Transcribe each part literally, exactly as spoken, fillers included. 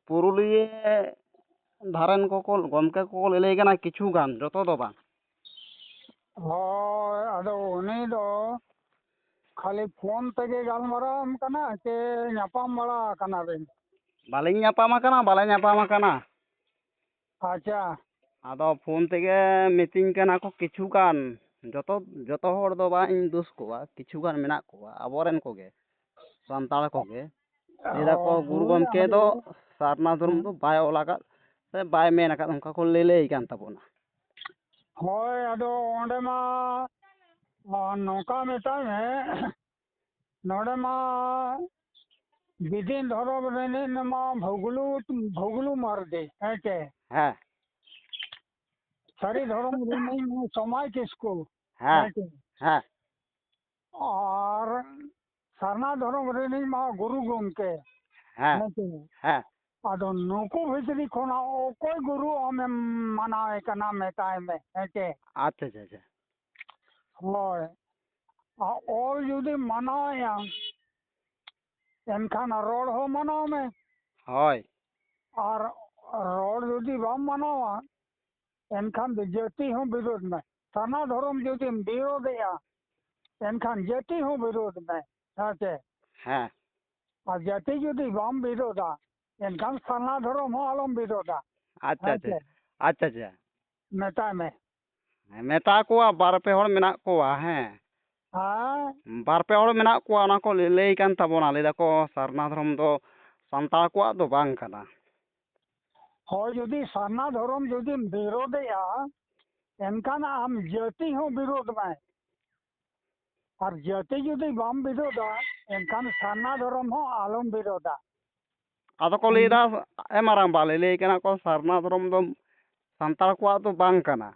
ᱯᱩᱨᱩᱞᱤᱭᱟᱹ ᱫᱷᱟᱨᱮᱱ ᱠᱚᱠᱚ, ᱜᱚᱢᱠᱮ ᱠᱚᱠᱚ ᱞᱟᱹᱞᱟᱹᱭ ᱠᱟᱱᱟ ᱠᱤᱪᱷᱩ ᱜᱟᱱ, ᱡᱚᱛᱚ ᱫᱚ ᱵᱟᱝ᱾ ᱦᱳᱭ, ᱟᱫᱚ ᱩᱱᱤ ᱫᱚ ᱠᱷᱟᱹᱞᱤ ᱯᱷᱳᱱ ᱛᱮᱜᱮ ᱜᱟᱞᱢᱟᱨᱟᱣ ᱟᱢ ᱠᱟᱱᱟ ᱥᱮ ᱧᱟᱯᱟᱢ ᱵᱟᱲᱟ ᱟᱠᱟᱱᱟ ᱵᱤᱱ? ᱵᱟᱞᱮ ᱧᱟᱯᱟᱢ ᱟᱠᱟᱱᱟ, ᱵᱟᱞᱮ ᱧᱟᱯᱟᱢ ᱟᱠᱟᱱᱟ᱾ ᱟᱪᱪᱷᱟ᱾ ᱟᱫᱚ ᱯᱷᱳᱱ ᱛᱮᱜᱮ ᱢᱤᱛᱟᱹᱧ ᱠᱟᱱᱟ ᱠᱚ ᱠᱤᱪᱷᱩ ᱜᱟᱱ, ᱡᱚᱛᱚ, ᱡᱚᱛᱚ ᱦᱚᱲ ᱫᱚ ᱵᱟᱝ ᱤᱧ ᱫᱳᱥ ᱠᱚᱣᱟ, ᱠᱤᱪᱷᱩ ᱜᱟᱱ ᱢᱮᱱᱟᱜ ᱠᱚᱣᱟ ᱟᱵᱚᱨᱮᱱ ᱠᱚᱜᱮ, ᱥᱟᱱᱛᱟᱲ ᱠᱚᱜᱮ᱾ ᱞᱟᱹᱭ ᱫᱟᱠᱚ ᱚ, ᱜᱩᱨᱩ ᱦᱳᱭ, ᱜᱚᱢᱠᱮ ᱟᱫᱚ ᱫᱚ ᱥᱟᱨᱱᱟ ᱫᱷᱚᱨᱚᱢ ᱦᱮᱸ᱾ ᱫᱚ ᱵᱟᱭ ᱚᱞ ᱟᱠᱟᱫ ᱥᱮ ᱵᱟᱭ ᱢᱮᱱ ᱟᱠᱟᱫ, ᱚᱱᱠᱟ ᱠᱚ ᱞᱟᱹᱞᱟᱹᱭ ᱠᱟᱱ ᱛᱟᱵᱚᱱᱟ᱾ ᱦᱳᱭ, ᱟᱫᱚ ᱚᱸᱰᱮ ᱢᱟ, ᱚ, ᱱᱚᱝᱠᱟ ᱢᱮᱛᱟᱭ ᱢᱮ, ᱱᱚᱰᱮ ᱢᱟ ᱵᱤᱫᱤᱱ ᱫᱷᱚᱨᱚᱢ ᱨᱤᱱᱤᱡ ᱢᱟ ᱵᱷᱩᱜᱽᱞᱩ, ᱵᱷᱩᱜᱽᱞᱩ ᱢᱟᱨᱰᱤ, ᱦᱮᱸ ᱪᱮ? ᱦᱮᱸ᱾ ᱥᱟᱹᱨᱤ ᱫᱷᱚᱨᱚᱢ ᱨᱤᱱᱤᱡ ᱢᱟ ᱥᱚᱢᱟᱭ ᱠᱤᱥᱠᱩ, ᱦᱮᱸ᱾ ᱦᱮᱸ ᱪᱮ? ᱦᱮᱸ᱾ ᱟᱨ ᱥᱟᱨᱱᱟ ᱫᱷᱚᱨᱚᱢ ᱨᱤᱱᱤᱡ ᱢᱟ ᱜᱩᱨᱩ ᱜᱚᱢᱠᱮ, ᱦᱮᱸ᱾ ᱦᱮᱸ ᱪᱮ? ᱦᱮᱸ᱾ ᱟᱫᱚ ᱱᱩᱠᱩ ᱵᱷᱤᱛᱨᱤ ᱠᱷᱚᱱᱟᱜ ᱚᱠᱚᱭ ᱜᱩᱨᱩ ᱟᱢᱮᱢ ᱢᱟᱱᱟᱣᱮ ᱠᱟᱱᱟ, ᱢᱮᱛᱟᱭ ᱢᱮ, ᱦᱮᱸ ᱪᱮ? ᱟᱪᱪᱷᱟ, ᱟᱪᱪᱷᱟ, ᱟᱪᱪᱷᱟ᱾ ᱦᱳᱭ᱾ ᱟᱨ ᱚᱞ ᱡᱩᱫᱤᱢ ᱢᱟᱱᱟᱣᱮᱭᱟ, ᱮᱱᱠᱷᱟᱱ ᱨᱚᱲ ᱦᱚᱸ ᱢᱟᱱᱟᱣ ᱢᱮ᱾ ᱦᱳᱭ᱾ ᱟᱨ ᱨᱚᱲ ᱡᱩᱫᱤ ᱵᱟᱢ ᱢᱟᱱᱟᱣᱟ, ᱮᱱᱠᱷᱟᱱ ᱫᱚ ᱡᱟᱹᱛᱤ ᱦᱚᱸ ᱵᱤᱨᱳᱫ ᱢᱮ᱾ ᱥᱟᱨᱱᱟ ᱫᱷᱚᱨᱚᱢ ᱡᱩᱫᱤᱢ ᱵᱤᱨᱳᱫᱮᱜᱼᱟ, ᱮᱱᱠᱷᱟᱱ ᱡᱟᱹᱛᱤ ᱦᱚᱸ ᱵᱤᱨᱳᱫ ᱢᱮ᱾ ᱦᱮᱸ ᱪᱮ? ᱦᱮᱸ᱾ ᱟᱨ ᱡᱟᱹᱛᱤ ᱡᱩᱫᱤ ᱵᱟᱢ ᱵᱤᱨᱳᱫᱟ, ᱮᱱᱠᱷᱟᱱ ᱥᱟᱨᱱᱟ ᱫᱷᱚᱨᱚᱢ ᱦᱚᱸ ᱟᱞᱚᱢ ᱵᱤᱨᱳᱫᱟ᱾ ᱟᱪᱪᱷᱟ, ᱦᱮᱸ ᱟᱪᱪᱷᱟ᱾ ᱪᱮ? ᱟᱪᱪᱷᱟ, ᱟᱪᱪᱷᱟ᱾ ᱢᱮᱛᱟᱭ ᱢᱮ᱾ ᱦᱮᱸ, ᱢᱮᱛᱟ ᱠᱚᱣᱟ, ᱵᱟᱨ ᱯᱮ ᱦᱚᱲ ᱢᱮᱱᱟᱜ ᱠᱚᱣᱟ, ᱦᱮᱸ᱾ ᱦᱮᱸ᱾ ᱵᱟᱨ ᱯᱮ ᱦᱚᱲ ᱢᱮᱱᱟᱜ ᱠᱚᱣᱟ, ᱚᱱᱟ ᱠᱚ ᱞᱟᱹ-, ᱞᱟᱹᱭ ᱠᱟᱱ ᱛᱟᱵᱚᱱᱟ, ᱞᱟᱹᱭ ᱫᱟᱠᱚ ᱥᱟᱨᱱᱟ ᱫᱷᱚᱨᱚᱢ ᱫᱚ ᱥᱟᱱᱛᱟᱲ ᱠᱚᱣᱟᱜ ᱫᱚ ᱵᱟᱝ ᱠᱟᱱᱟ᱾ ᱦᱳᱭ, ᱡᱩᱫᱤ ᱥᱟᱨᱱᱟ ᱫᱷᱚᱨᱚᱢ ᱡᱩᱫᱤᱢ ᱵᱤᱨᱳᱫᱮᱜᱼᱟ, ᱮᱱᱠᱷᱟᱱ ᱟᱢ ᱡᱟᱹᱛᱤ ᱦᱚᱸ ᱵᱤᱨᱳᱫ ᱢᱮ᱾ ᱟᱨ ᱡᱟᱹᱛᱤ ᱡᱩᱫᱤ ᱵᱟᱢ ᱵᱤᱨᱳᱫᱟ, ᱮᱱᱠᱷᱟᱱ ᱥᱟᱨᱱᱟ ᱫᱷᱚᱨᱚᱢ ᱦᱚᱸ ᱟᱞᱚᱢ ᱵᱤᱨᱳᱫᱟ᱾ ᱟᱫᱚ ᱠᱚ ᱞᱟᱹᱭᱫᱟ, ᱮ ᱢᱟᱨᱟᱝᱵᱟ, ᱞᱟᱹᱞᱟᱹᱭ ᱠᱟᱱᱟ ᱠᱚ ᱥᱟᱨᱱᱟ ᱫᱷᱚᱨᱚᱢ ᱫᱚ ᱥᱟᱱᱛᱟᱲ ᱠᱚᱣᱟᱜ ᱫᱚ ᱵᱟᱝ ᱠᱟᱱᱟ᱾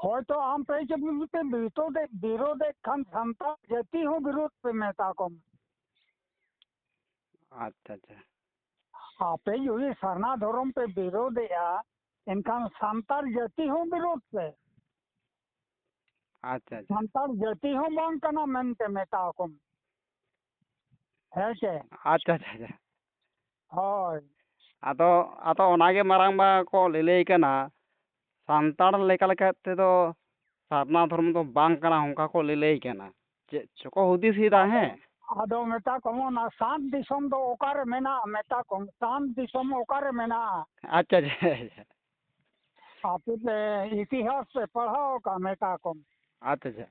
ᱦᱳᱭᱛᱚ ᱟᱢ ᱯᱮ ᱪᱮᱫ ᱯᱮ ᱵᱤᱨᱳᱫᱮᱫ, ᱵᱤᱨᱳᱫᱮᱫ ᱠᱷᱟᱱ ᱥᱟᱱᱛᱟᱲ ᱡᱟᱹᱛᱤ ᱦᱚᱸ ᱵᱤᱨᱳᱫ ᱯᱮ ᱢᱮᱛᱟ ᱠᱚᱢ᱾ ᱟᱪᱪᱷᱟ, ᱟᱪᱪᱷᱟ᱾ ᱟᱯᱮ ᱡᱩᱫᱤ ᱥᱟᱨᱱᱟ ᱫᱷᱚᱨᱚᱢ ᱯᱮ ᱵᱤᱨᱳᱫᱮᱜᱼᱟ, ᱮᱱᱠᱷᱟᱱ ᱥᱟᱱᱛᱟᱲ ᱡᱟᱹᱛᱤ ᱦᱚᱸ ᱵᱤᱨᱳᱫ ᱯᱮ᱾ ᱟᱪᱪᱷᱟ, ᱟᱪᱪᱷᱟ᱾ ᱥᱟᱱᱛᱟᱲ ᱡᱟᱹᱛᱤ ᱦᱚᱸ ᱵᱟᱝ ᱠᱟᱱᱟ ᱢᱮᱱᱛᱮ ᱢᱮᱛᱟ ᱠᱚᱢ᱾ ᱦᱮᱸ ᱪᱮ? ᱟᱪᱪᱷᱟ, ᱟᱪᱪᱷᱟ, ᱟᱪᱪᱷᱟ᱾ ᱦᱳᱭ᱾ ᱟᱫᱚ, ᱟᱫᱚ ᱚᱱᱟᱜᱮ ᱢᱟᱨᱟᱝᱵᱟ ᱠᱚ ᱞᱟᱹᱞᱟᱹᱭ ᱠᱟᱱᱟ, ᱥᱟᱱᱛᱟᱲ ᱞᱮᱠᱟ ᱞᱮᱠᱟ ᱛᱮᱫᱚ ᱥᱟᱨᱱᱟ ᱫᱷᱚᱨᱚᱢ ᱫᱚ ᱵᱟᱝ ᱠᱟᱱᱟ, ᱚᱱᱠᱟ ᱠᱚ ᱞᱟᱹᱞᱟᱹᱭ ᱠᱟᱱᱟ᱾ ᱪᱮᱫ ᱪᱚᱠᱚ ᱦᱩᱫᱤᱥ ᱮᱫᱟ᱾ ᱦᱮᱸ᱾ ᱟᱫᱚ ᱢᱮᱛᱟ ᱠᱚᱢ, ᱚᱱᱟ ᱥᱟᱱᱛ ᱫᱤᱥᱚᱢ ᱫᱚ ᱚᱠᱟᱨᱮ ᱢᱮᱱᱟᱜᱼᱟ? ᱢᱮᱛᱟ ᱠᱚᱢ, ᱥᱟᱱᱛ ᱫᱤᱥᱚᱢ ᱚᱠᱟᱨᱮ ᱢᱮᱱᱟᱜᱼᱟ? ᱟᱪᱪᱷᱟ, ᱟᱪᱪᱷᱟ, ᱟᱪᱪᱷᱟ᱾ ᱟᱯᱮ ᱯᱮ ᱤᱛᱤᱦᱟᱥ ᱯᱮ ᱯᱟᱲᱦᱟᱣ ᱟᱠᱟᱫ, ᱢᱮᱛᱟ ᱠᱚᱢ᱾ ᱟᱪᱪᱷᱟ, ᱟᱪᱪᱷᱟ᱾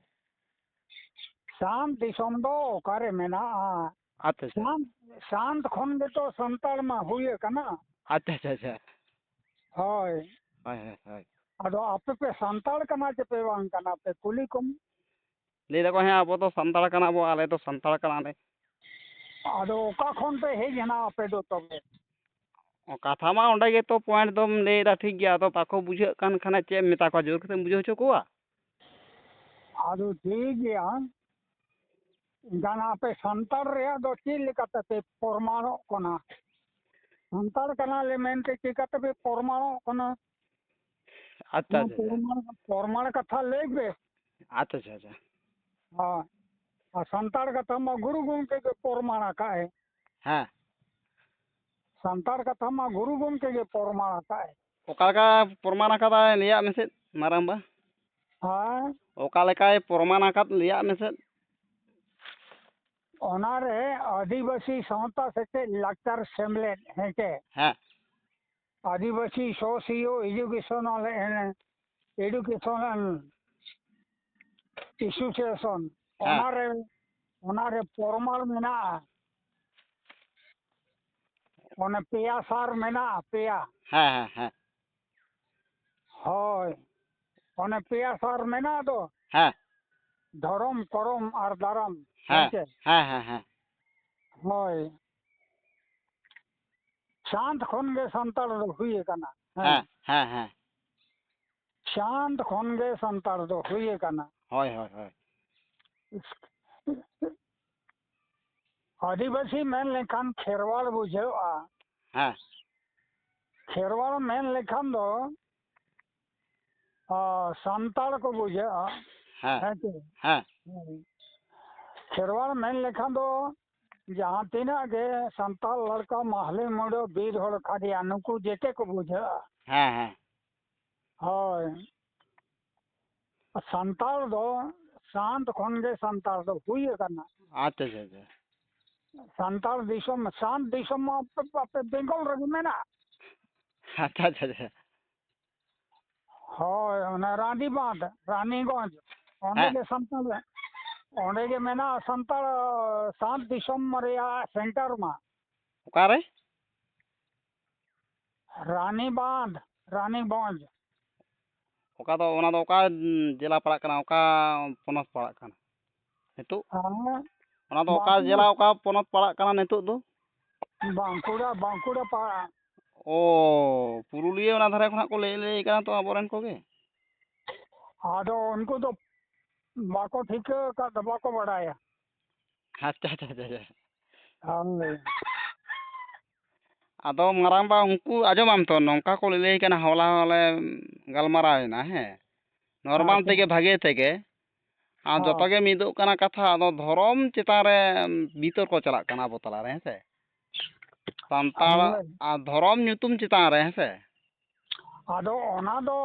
ᱥᱟᱱᱛ ᱫᱤᱥᱚᱢ ᱫᱚ ᱚᱠᱟᱨᱮ ᱢᱮᱱᱟᱜᱼᱟ? ᱟᱪᱪᱷᱟ, ᱟᱪᱪᱷᱟ᱾ ᱥᱟᱱᱛ, ᱥᱟᱱᱛ ᱠᱷᱚᱱ ᱜᱮᱛᱚ ᱥᱟᱱᱛᱟᱲ ᱢᱟ ᱦᱩᱭ ᱟᱠᱟᱱᱟ᱾ ᱟᱪᱪᱷᱟ, ᱟᱪᱪᱷᱟ, ᱟᱪᱪᱷᱟ᱾ ᱦᱳᱭ᱾ ᱦᱳᱭ, ᱦᱳᱭ, ᱦᱳᱭ᱾ ᱟᱫᱚ ᱟᱯᱮ ᱯᱮ ᱥᱟᱱᱛᱟᱲ ᱠᱟᱱᱟ ᱪᱮ ᱯᱮ ᱵᱟᱝ ᱠᱟᱱᱟ ᱯᱮ? ᱠᱩᱞᱤ ᱠᱚᱢ᱾ ᱞᱟᱹᱭ ᱫᱟᱠᱚ, "ᱦᱮᱸ, ᱟᱵᱚ ᱫᱚ ᱥᱟᱱᱛᱟᱲ ᱠᱟᱱᱟ ᱵᱚ, ᱟᱞᱮ ᱫᱚ ᱥᱟᱱᱛᱟᱲ ᱠᱟᱱᱟᱞᱮ᱾" ᱟᱫᱚ ᱚᱠᱟ ᱠᱷᱚᱱ ᱯᱮ ᱦᱮᱡ ᱮᱱᱟ ᱟᱯᱮ ᱫᱚ ᱛᱚᱵᱮ? ᱚ, ᱠᱟᱛᱷᱟ ᱢᱟ ᱚᱸᱰᱮ ᱜᱮᱛᱚ point ᱫᱚᱢ ᱞᱟᱹᱭ ᱮᱫᱟ, ᱴᱷᱤᱠ ᱜᱮᱭᱟ, ᱟᱫᱚ ᱵᱟᱠᱚ ᱵᱩᱡᱷᱟᱹᱜ ᱠᱟᱱ ᱠᱷᱟᱱ ᱪᱮᱫ ᱮᱢ ᱢᱮᱛᱟ ᱠᱚᱣᱟ? ᱡᱳᱨ ᱠᱟᱛᱮᱢ ᱵᱩᱡᱷᱟᱹᱣ ᱦᱚᱪᱚ ᱠᱚᱣᱟ? ᱟᱫᱚ ᱴᱷᱤᱠ ᱜᱮᱭᱟ, ᱮᱱᱠᱷᱟᱱ ᱟᱯᱮ ᱥᱟᱱᱛᱟᱲ ᱨᱮᱭᱟᱜ ᱫᱚ ᱪᱮᱫ ᱞᱮᱠᱟ ᱛᱮᱯᱮ ᱯᱨᱚᱢᱟᱬᱚᱜ ᱠᱟᱱᱟ? ᱥᱟᱱᱛᱟᱲ ᱠᱟᱱᱟᱞᱮ ᱢᱮᱱᱛᱮ ᱪᱤᱠᱟᱹ ᱛᱮᱯᱮ ᱯᱨᱚᱢᱟᱬᱚᱜ ᱠᱟᱱᱟ? ᱟᱪᱪᱷᱟ, ᱱᱚᱣᱟ ᱟᱪᱪᱷᱟ, ᱟᱪᱪᱷᱟ᱾ ᱯᱨᱚᱢᱟᱬ, ᱯᱨᱚᱢᱟᱬ ᱠᱟᱛᱷᱟ ᱞᱟᱹᱭ ᱯᱮ᱾ ᱟᱪᱪᱷᱟ, ᱟᱪᱪᱷᱟ, ᱟᱪᱪᱷᱟ᱾ ᱦᱳᱭ᱾ ᱟᱨ ᱥᱟᱱᱛᱟᱲ ᱠᱟᱛᱷᱟ ᱢᱟ ᱜᱩᱨᱩ ᱜᱚᱢᱠᱮ ᱜᱮ ᱯᱨᱚᱢᱟᱬ ᱟᱠᱟᱫ ᱮ᱾ ᱦᱮᱸ᱾ ᱥᱟᱱᱛᱟᱲ ᱠᱟᱛᱷᱟ ᱢᱟ ᱜᱩᱨᱩ ᱜᱚᱢᱠᱮ ᱜᱮ ᱯᱨᱚᱢᱟᱬ ᱟᱠᱟᱫ ᱮ᱾ ᱚᱠᱟ ᱞᱮᱠᱟ ᱯᱨᱚᱢᱟᱬ ᱟᱠᱟᱫᱟᱭ, ᱞᱟᱹᱭᱟᱜ ᱢᱮᱥᱮ ᱢᱟᱨᱟᱝᱵᱟ᱾ ᱦᱮᱸ? ᱚᱠᱟ ᱞᱮᱠᱟᱭ ᱯᱨᱚᱢᱟᱬ ᱟᱠᱟᱫ, ᱞᱟᱹᱭᱟᱜ ᱢᱮᱥᱮ᱾ ᱚᱱᱟᱨᱮ ᱟᱹᱫᱤᱵᱟᱹᱥᱤ ᱥᱟᱶᱛᱟ ᱥᱮᱪᱮᱫ ᱞᱟᱠᱪᱟᱨ ᱥᱮᱢᱞᱮᱫ, ᱦᱮᱸ ᱪᱮ? ᱦᱮᱸ᱾ ᱟᱹᱫᱤᱵᱟᱹᱥᱤ ᱥᱚᱥᱤᱭᱳ ᱮᱰᱩᱠᱮᱥᱚᱱᱟᱞ, ᱮᱰᱩᱠᱮᱥᱚᱱᱟᱞ ᱮᱥᱳᱥᱤᱭᱮᱥᱚᱱ, ᱦᱮᱸ᱾ ᱚᱱᱟᱨᱮ, ᱚᱱᱟᱨᱮ ᱯᱨᱚᱢᱟᱬ ᱢᱮᱱᱟᱜᱼᱟ᱾ ᱚᱱᱮ ᱯᱮᱭᱟ ᱥᱟᱨ ᱢᱮᱱᱟᱜᱼᱟ, ᱯᱮᱭᱟ᱾ ᱦᱮᱸ, ᱦᱮᱸ, ᱦᱮᱸ᱾ ᱦᱳᱭ, ᱚᱱᱮ ᱯᱮᱭᱟ ᱥᱟᱨ ᱢᱮᱱᱟᱜ ᱫᱚ᱾ ᱦᱮᱸ᱾ ᱫᱷᱚᱨᱚᱢ, ᱠᱚᱨᱚᱢ ᱟᱨ ᱫᱟᱨᱟᱢ᱾ ᱦᱮᱸ, ᱦᱮᱸ ᱪᱮ? ᱦᱮᱸ, ᱦᱮᱸ, ᱦᱮᱸ᱾ ᱦᱳᱭ᱾ ᱥᱟᱱᱛ ᱠᱷᱚᱱ ᱜᱮ ᱥᱟᱱᱛᱟᱲ ᱫᱚ ᱦᱩᱭ ᱟᱠᱟᱱᱟ᱾ ᱦᱮᱸ᱾ ᱦᱮᱸ, ᱦᱮᱸ, ᱦᱮᱸ᱾ ᱥᱟᱱᱛ ᱠᱷᱚᱱ ᱜᱮ ᱥᱟᱱᱛᱟᱲ ᱫᱚ ᱦᱩᱭ ᱟᱠᱟᱱᱟ᱾ ᱦᱳᱭ, ᱦᱳᱭ, ᱦᱳᱭ᱾ ᱟᱹᱫᱤᱵᱟᱹᱥᱤ ᱢᱮᱱ ᱞᱮᱠᱷᱟᱱ ᱠᱷᱮᱨᱣᱟᱲ ᱵᱩᱡᱷᱟᱹᱜᱼᱟ᱾ ᱦᱮᱸ᱾ ᱠᱷᱮᱨᱣᱟᱲ ᱢᱮᱱ ᱞᱮᱠᱷᱟᱱ ᱫᱚ, ᱟ, ᱥᱟᱱᱛᱟᱲ ᱠᱚ ᱵᱩᱡᱷᱟᱹᱜᱼᱟ᱾ ᱦᱮᱸ᱾ ᱦᱮᱸ ᱪᱮ? ᱦᱮᱸ᱾ ᱦᱳᱭ᱾ ᱠᱷᱮᱨᱣᱟᱲ ᱢᱮᱱ ᱞᱮᱠᱷᱟᱱ ᱫᱚ ᱡᱟᱦᱟᱸ ᱛᱤᱱᱟᱹᱜ ᱜᱮ ᱥᱟᱱᱛᱟᱲ ᱞᱟᱲᱠᱟ, ᱢᱟᱦᱞᱮ, ᱢᱩᱰᱟᱹ, ᱵᱤᱨ ᱦᱚᱲ, ᱠᱷᱟᱰᱤᱭᱟ, ᱱᱩᱠᱩ ᱡᱮᱛᱮ ᱠᱚ ᱵᱩᱡᱷᱟᱹᱜᱼᱟ᱾ ᱦᱮᱸ, ᱦᱮᱸ᱾ ᱦᱳᱭ᱾ ᱥᱟᱱᱛᱟᱲ ᱫᱚ ᱥᱟᱱᱛ ᱠᱷᱚᱱ ᱜᱮ ᱥᱟᱱᱛᱟᱲ ᱫᱚ ᱦᱩᱭ ᱟᱠᱟᱱᱟ᱾ ᱟᱪᱪᱷᱟ, ᱟᱪᱪᱷᱟ, ᱟᱪᱪᱷᱟ᱾ ᱥᱟᱱᱛᱟᱲ ᱫᱤᱥᱚᱢ, ᱥᱟᱱᱛ ᱫᱤᱥᱚᱢ ᱢᱟ ᱟᱯᱮ, ᱟᱯᱮ ᱵᱮᱝᱜᱚᱞ ᱨᱮᱜᱮ ᱢᱮᱱᱟᱜᱼᱟ᱾ ᱟᱪᱪᱷᱟ, ᱟᱪᱪᱷᱟ, ᱟᱪᱪᱷᱟ᱾ ᱦᱳᱭ, ᱚᱱᱟ ᱨᱟᱱᱤ ᱵᱟᱸᱫᱷ, ᱨᱟᱱᱤᱜᱚᱸᱡᱽ, ᱚᱸᱰᱮ ᱦᱮᱸ᱾ ᱜᱮ ᱥᱟᱱᱛᱟᱲ, ᱚᱸᱰᱮ ᱜᱮ ᱢᱮᱱᱟᱜᱼᱟ ᱥᱟᱱᱛᱟᱲ, ᱥᱟᱱᱛ ᱫᱤᱥᱚᱢ ᱨᱮᱭᱟᱜ ᱥᱮᱱᱴᱟᱨ ᱢᱟ᱾ ᱚᱠᱟᱨᱮ? ᱨᱟᱱᱤ ᱵᱟᱸᱫᱷ, ᱨᱟᱱᱤᱜᱚᱸᱡᱽ᱾ ᱚᱠᱟ ᱫᱚ, ᱚᱱᱟ ᱫᱚ ᱚᱠᱟ, ᱩᱸ, ᱡᱮᱞᱟ ᱯᱟᱲᱟᱜ ᱠᱟᱱᱟ, ᱚᱠᱟ ᱯᱚᱱᱚᱛ ᱯᱟᱲᱟᱜ ᱠᱟᱱᱟ ᱱᱤᱛᱚᱜ? ᱦᱮᱸ, ᱚᱱᱟ ᱫᱚ ᱚᱠᱟ ᱵᱟᱸᱠᱩᱲᱟ᱾ ᱡᱮᱞᱟ, ᱚᱠᱟ ᱯᱚᱱᱚᱛ ᱯᱟᱲᱟᱜ ᱠᱟᱱᱟ ᱱᱤᱛᱚᱜ ᱫᱚ? ᱵᱟᱸᱠᱩᱲᱟ, ᱵᱟᱸᱠᱩᱲᱟ ᱯᱟᱲᱟᱜᱼᱟ᱾ ᱚ, ᱯᱩᱨᱩᱞᱤᱭᱟᱹ ᱚᱱᱟ ᱫᱷᱟᱨᱮ ᱠᱷᱚᱱᱟᱜ ᱠᱚ ᱞᱟᱹᱭ, ᱞᱟᱹᱭ ᱠᱟᱱᱟ ᱛᱚ ᱟᱵᱚᱨᱮᱱ ᱠᱚᱜᱮ᱾ ᱟᱫᱚ ᱩᱱᱠᱩ ᱫᱚ ᱵᱟᱠᱚ ᱴᱷᱤᱠᱟᱹ ᱟᱠᱟᱫ ᱫᱚ, ᱵᱟᱠᱚ ᱵᱟᱲᱟᱭᱟ᱾ ᱟᱪᱪᱷᱟ, ᱟᱪᱪᱷᱟ, ᱟᱪᱪᱷᱟ, ᱟᱪᱪᱷᱟ᱾ ᱦᱳᱭ᱾ ᱟᱫᱚ ᱢᱟᱨᱟᱝᱵᱟ, ᱩᱱᱠᱩ ᱟᱸᱡᱚᱢᱟᱢ ᱛᱚ, ᱱᱚᱝᱠᱟ ᱠᱚ ᱞᱟᱹᱭ ᱠᱟᱱᱟ, ᱦᱚᱞᱟ ᱦᱚᱸᱞᱮ ᱜᱟᱞᱢᱟᱨᱟᱣ ᱮᱱᱟ, ᱦᱮᱸ, ᱱᱚᱨᱢᱟᱞ ᱟᱪᱪᱷᱟ᱾ ᱛᱮᱜᱮ, ᱵᱷᱟᱜᱮ ᱛᱮᱜᱮ, ᱟᱨ ᱦᱚᱸ᱾ ᱡᱚᱛᱚ ᱜᱮ ᱢᱤᱫᱚᱜ ᱠᱟᱱᱟ ᱠᱟᱛᱷᱟ, ᱟᱫᱚ ᱫᱷᱚᱨᱚᱢ ᱪᱮᱛᱟᱱ ᱨᱮ ᱵᱤᱛᱚᱨᱠᱚ ᱪᱟᱞᱟᱜ ᱠᱟᱱᱟ ᱟᱵᱚ ᱛᱟᱞᱟᱨᱮ, ᱦᱮᱸ ᱥᱮ? ᱥᱟᱱᱛᱟᱲ ᱦᱳᱭ᱾ ᱟᱨ ᱫᱷᱚᱨᱚᱢ ᱧᱩᱛᱩᱢ ᱪᱮᱛᱟᱱ ᱨᱮ, ᱦᱮᱸ ᱥᱮ? ᱟᱫᱚ ᱚᱱᱟ ᱫᱚ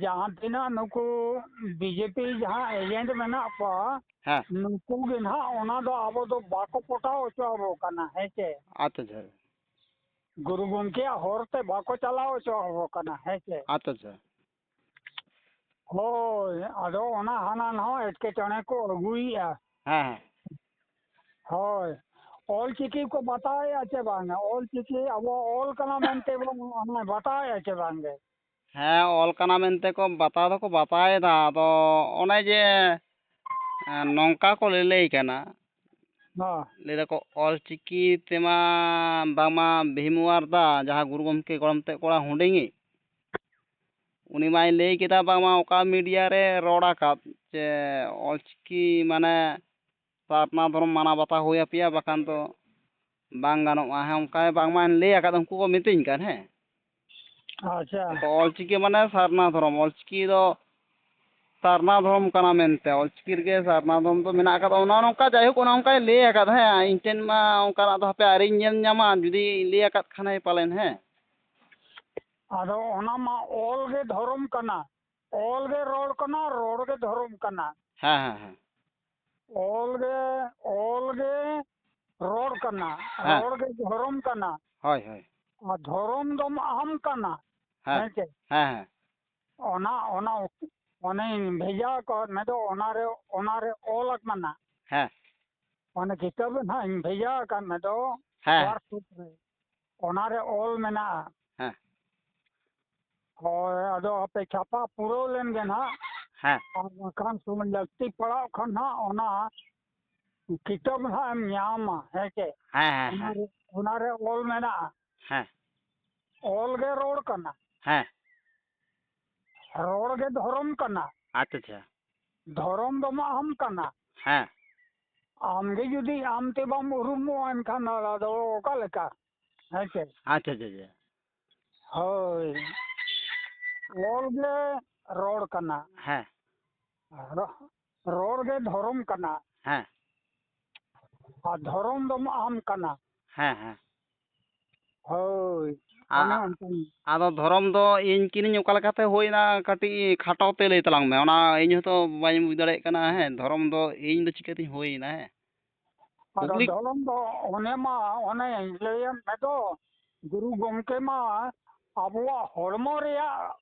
ᱡᱟᱦᱟᱸ ᱛᱤᱱᱟᱹᱜ ᱱᱩᱠᱩ ᱵᱤᱡᱮᱯᱤ ᱡᱟᱦᱟᱸ ᱮᱡᱮᱱᱴ ᱢᱮᱱᱟᱜ ᱠᱚᱣᱟ, ᱦᱮᱸ᱾ ᱱᱩᱠᱩ ᱜᱮ ᱱᱟᱦᱟᱜ ᱚᱱᱟ ᱫᱚ ᱟᱵᱚ ᱫᱚ ᱵᱟᱠᱚ ᱯᱚᱴᱟᱣ ᱦᱚᱪᱚ ᱟᱵᱚ ᱠᱟᱱᱟ, ᱦᱮᱸ ᱪᱮ? ᱟᱪᱪᱷᱟ, ᱟᱪᱪᱷᱟ᱾ ᱜᱩᱨᱩ ᱜᱚᱢᱠᱮᱭᱟᱜ ᱦᱚᱨ ᱛᱮ ᱵᱟᱠᱚ ᱪᱟᱞᱟᱣ ᱦᱚᱪᱚ ᱟᱵᱚ ᱠᱟᱱᱟ, ᱦᱮᱸ ᱪᱮ? ᱟᱪᱪᱷᱟ, ᱟᱪᱪᱷᱟ᱾ ᱦᱳᱭ, ᱟᱫᱚ ᱚᱱᱟ ᱦᱟᱱᱟ ᱱᱟᱣᱟ ᱮᱴᱠᱮᱴᱚᱬᱮ ᱠᱚ ᱟᱹᱜᱩᱭᱮᱫᱼᱟ᱾ ᱦᱮᱸ, ᱦᱮᱸ᱾ ᱦᱳᱭ, ᱚᱞ ᱪᱤᱠᱤ ᱠᱚ ᱵᱟᱛᱟᱣᱮᱫᱼᱟ ᱪᱮ ᱵᱟᱝᱟ? ᱚᱞ ᱪᱤᱠᱤ ᱟᱵᱚᱣᱟᱜ ᱚᱞ ᱠᱟᱱᱟ ᱢᱮᱱᱛᱮ ᱵᱚᱱ ᱚᱱᱟ ᱵᱟᱛᱟᱣᱮᱫᱼᱟ ᱪᱮ ᱵᱟᱝᱜᱮ? ᱦᱮᱸ, ᱚᱞ ᱠᱟᱱᱟ ᱢᱮᱱᱛᱮ ᱠᱚ ᱵᱟᱛᱟᱣ ᱫᱚᱠᱚ ᱵᱟᱛᱟᱣᱮᱫᱟ᱾ ᱟᱫᱚ ᱚᱱᱮ ᱡᱮ, ᱮᱸ, ᱱᱚᱝᱠᱟ ᱠᱚ ᱞᱟᱹᱞᱟᱹᱭ ᱠᱟᱱᱟ, ᱦᱚᱸ᱾ ᱞᱟᱹᱭ ᱫᱟᱠᱚ ᱚᱞ ᱪᱤᱠᱤ ᱛᱮᱢᱟ ᱵᱟᱝᱢᱟ ᱵᱷᱤᱢ ᱳᱣᱟᱨ ᱫᱟ, ᱡᱟᱦᱟᱸ ᱜᱩᱨᱩ ᱜᱚᱢᱠᱮ ᱜᱚᱲᱚᱢ ᱛᱮᱫ ᱠᱚᱲᱟ ᱦᱩᱰᱤᱧᱤᱡ, ᱩᱱᱤ ᱢᱟᱭ ᱞᱟᱹᱭ ᱠᱮᱫᱟ ᱵᱟᱝᱢᱟ ᱚᱠᱟ ᱢᱤᱰᱤᱭᱟ ᱨᱮ ᱨᱚᱲ ᱟᱠᱟᱫ ᱡᱮ ᱚᱞ ᱪᱤᱠᱤ ᱢᱟᱱᱮ ᱥᱟᱨᱱᱟ ᱫᱷᱚᱨᱚᱢ ᱢᱟᱱᱟᱣ ᱵᱟᱛᱟᱣ ᱦᱩᱭ ᱟᱯᱮᱭᱟ, ᱵᱟᱠᱷᱟᱱ ᱫᱚ ᱵᱟᱝ ᱜᱟᱱᱚᱜᱼᱟ᱾ ᱦᱮᱸ, ᱚᱱᱠᱟ ᱵᱟᱝᱢᱟᱧ ᱞᱟᱹᱭ ᱟᱠᱟᱫ, ᱩᱱᱠᱩ ᱠᱚ ᱢᱤᱛᱟᱹᱧ ᱠᱟᱱ᱾ ᱦᱮᱸ, ᱟᱪᱪᱷᱟ᱾ ᱛᱚ ᱚᱞ ᱪᱤᱠᱤ ᱢᱟᱱᱮ ᱥᱟᱨᱱᱟ ᱫᱷᱚᱨᱚᱢ, ᱚᱞ ᱪᱤᱠᱤ ᱫᱚ ᱥᱟᱨᱱᱟ ᱫᱷᱚᱨᱚᱢ ᱠᱟᱱᱟ ᱢᱮᱱᱛᱮ, ᱚᱞᱪᱤᱠᱤ ᱨᱮᱜᱮ ᱥᱟᱨᱱᱟ ᱫᱷᱚᱨᱚᱢ ᱫᱚ ᱢᱮᱱᱟᱜ ᱟᱠᱟᱫᱟ᱾ ᱚᱱᱟ ᱱᱚᱝᱠᱟ, ᱡᱟᱭᱦᱳᱠ, ᱚᱱᱟ ᱚᱱᱠᱟᱭ ᱞᱟᱹᱭ ᱟᱠᱟᱫ, ᱦᱮᱸ, ᱤᱧ ᱴᱷᱮᱱ ᱢᱟ ᱚᱱᱠᱟᱱᱟᱜ ᱫᱚ ᱦᱟᱯᱮ ᱟᱹᱣᱨᱤᱧ ᱧᱮᱞ ᱧᱟᱢᱟ, ᱡᱩᱫᱤ ᱞᱟᱹᱭ ᱟᱠᱟᱫ ᱠᱷᱟᱱᱮ ᱯᱟᱞᱮᱱ, ᱦᱮᱸ᱾ ᱟᱫᱚ ᱚᱱᱟ ᱢᱟ ᱚᱞ ᱜᱮ ᱫᱷᱚᱨᱚᱢ ᱠᱟᱱᱟ, ᱚᱞ ᱜᱮ ᱨᱚᱲ ᱠᱟᱱᱟ, ᱨᱚᱲ ᱜᱮ ᱫᱷᱚᱨᱚᱢ ᱠᱟᱱᱟ᱾ ᱦᱮᱸ, ᱦᱮᱸ, ᱦᱮᱸ᱾ ᱚᱞ ᱜᱮ, ᱚᱞ ᱜᱮ ᱨᱚᱲ ᱠᱟᱱᱟ, ᱦᱮᱸ᱾ ᱨᱚᱲ ᱜᱮ ᱫᱷᱚᱨᱚᱢ ᱠᱟᱱᱟ᱾ ᱦᱳᱭ, ᱦᱳᱭ᱾ ᱟᱨ ᱫᱷᱚᱨᱚᱢ ᱫᱚᱢ ᱟᱢ ᱠᱟᱱᱟ, ᱦᱮᱸ᱾ ᱦᱮᱸ ᱪᱮ? ᱦᱮᱸ, ᱦᱮᱸ᱾ ᱚᱱᱟ, ᱚᱱᱟ, ᱚᱱᱮᱧ ᱵᱷᱮᱡᱟ ᱟᱠᱟᱫ ᱢᱮ ᱫᱚ, ᱚᱱᱟᱨᱮ, ᱚᱱᱟᱨᱮ ᱚᱞ ᱟᱠᱟᱱᱟ᱾ ᱦᱮᱸ᱾ ᱚᱱᱮ ᱠᱤᱛᱟᱹᱵ ᱱᱟᱦᱟᱜ ᱤᱧ ᱵᱷᱮᱡᱟ ᱟᱠᱟᱫ ᱢᱮ ᱫᱚ, ᱦᱮᱸ᱾ WhatsApp ᱨᱮ, ᱚᱱᱟᱨᱮ ᱚᱞ ᱢᱮᱱᱟᱜᱼᱟ᱾ ᱦᱮᱸ᱾ ᱦᱳᱭ, ᱟᱫᱚ ᱦᱟᱯᱮ ᱪᱷᱟᱯᱟ ᱯᱩᱨᱟᱹᱣ ᱞᱮᱱ ᱜᱮ ᱱᱟᱦᱟᱜ᱾ ᱦᱮᱸ᱾ ᱟᱨ ᱵᱟᱝᱠᱷᱟᱱ ᱥᱚᱢᱚᱭ ᱞᱟᱹᱠᱛᱤ ᱯᱟᱲᱟᱣᱜ ᱠᱷᱟᱱ ᱱᱟᱦᱟᱜ ᱚᱱᱟ ᱠᱤᱛᱟᱹᱵ ᱱᱟᱦᱟᱜ ᱮᱢ ᱧᱟᱢᱟ, ᱦᱮᱸ ᱪᱮ? ᱦᱮᱸ, ᱦᱮᱸ, ᱦᱮᱸ᱾ ᱚᱱᱟᱨᱮ, ᱚᱱᱟᱨᱮ ᱚᱞ ᱢᱮᱱᱟᱜᱼᱟ᱾ ᱦᱮᱸ᱾ ᱚᱞ ᱜᱮ ᱨᱚᱲ ᱠᱟᱱᱟ᱾ ᱦᱮᱸ᱾ ᱨᱚᱲ ᱜᱮ ᱫᱷᱚᱨᱚᱢ ᱠᱟᱱᱟ᱾ ᱟᱪᱪᱷᱟ, ᱟᱪᱪᱷᱟ᱾ ᱫᱷᱚᱨᱚᱢ ᱫᱚ ᱢᱟ ᱟᱢ ᱠᱟᱱᱟ᱾ ᱦᱮᱸ᱾ ᱟᱢ ᱜᱮ ᱡᱩᱫᱤ ᱟᱢ ᱛᱮ ᱵᱟᱢ ᱩᱨᱩᱢᱚᱜᱼᱟ, ᱮᱱᱠᱷᱟᱱ ᱟᱫᱚ ᱚᱠᱟ ᱞᱮᱠᱟ? ᱦᱮᱸ ᱪᱮ? ᱟᱪᱪᱷᱟ, ᱟᱪᱪᱷᱟ, ᱟᱪᱪᱷᱟ᱾ ᱦᱳᱭ᱾ ᱚᱞ ᱜᱮ ᱨᱚᱲ ᱠᱟᱱᱟ᱾ ᱦᱮᱸ᱾ ᱨᱚ-, ᱨᱚᱲ ᱜᱮ ᱫᱷᱚᱨᱚᱢ ᱠᱟᱱᱟ᱾ ᱦᱮᱸ᱾ ᱟᱨ ᱫᱷᱚᱨᱚᱢ ᱫᱚ ᱢᱟ ᱟᱢ ᱠᱟᱱᱟ᱾ ᱦᱮᱸ, ᱦᱮᱸ᱾ ᱦᱳᱭ, ᱟ-, ᱚᱱᱮ ᱚᱱᱠᱟᱱ᱾ ᱟᱫᱚ ᱫᱷᱚᱨᱚᱢ ᱫᱚ ᱤᱧ ᱠᱤᱱᱤᱧ ᱚᱠᱟ ᱞᱮᱠᱟᱛᱮ ᱦᱩᱭᱱᱟ, ᱠᱟᱹᱴᱤᱡ ᱠᱷᱟᱴᱚ ᱛᱮ ᱞᱟᱹᱭ ᱛᱟᱞᱟᱝ ᱢᱮ, ᱚᱱᱟ ᱤᱧ ᱦᱚᱸᱛᱚ ᱵᱟᱹᱧ ᱵᱩᱡᱽ ᱫᱟᱲᱮᱭᱟᱜ ᱠᱟᱱᱟ᱾ ᱦᱮᱸ, ᱫᱷᱚᱨᱚᱢ ᱫᱚ ᱤᱧ ᱫᱚ ᱪᱤᱠᱟᱹᱛᱤᱧ ᱦᱩᱭᱱᱟ? ᱦᱮᱸ, ᱟᱫᱚ ᱠᱩᱠᱞᱤ᱾ ᱫᱷᱚᱨᱚᱢ ᱫᱚ ᱚᱱᱮ ᱢᱟ, ᱚᱱᱮᱧ ᱞᱟᱹᱭᱟᱫ ᱢᱮ ᱫᱚ, ᱜᱩᱨᱩ ᱜᱚᱢᱠᱮ ᱢᱟ ᱟᱵᱚᱣᱟᱜ ᱦᱚᱲᱢᱚ ᱨᱮᱭᱟᱜ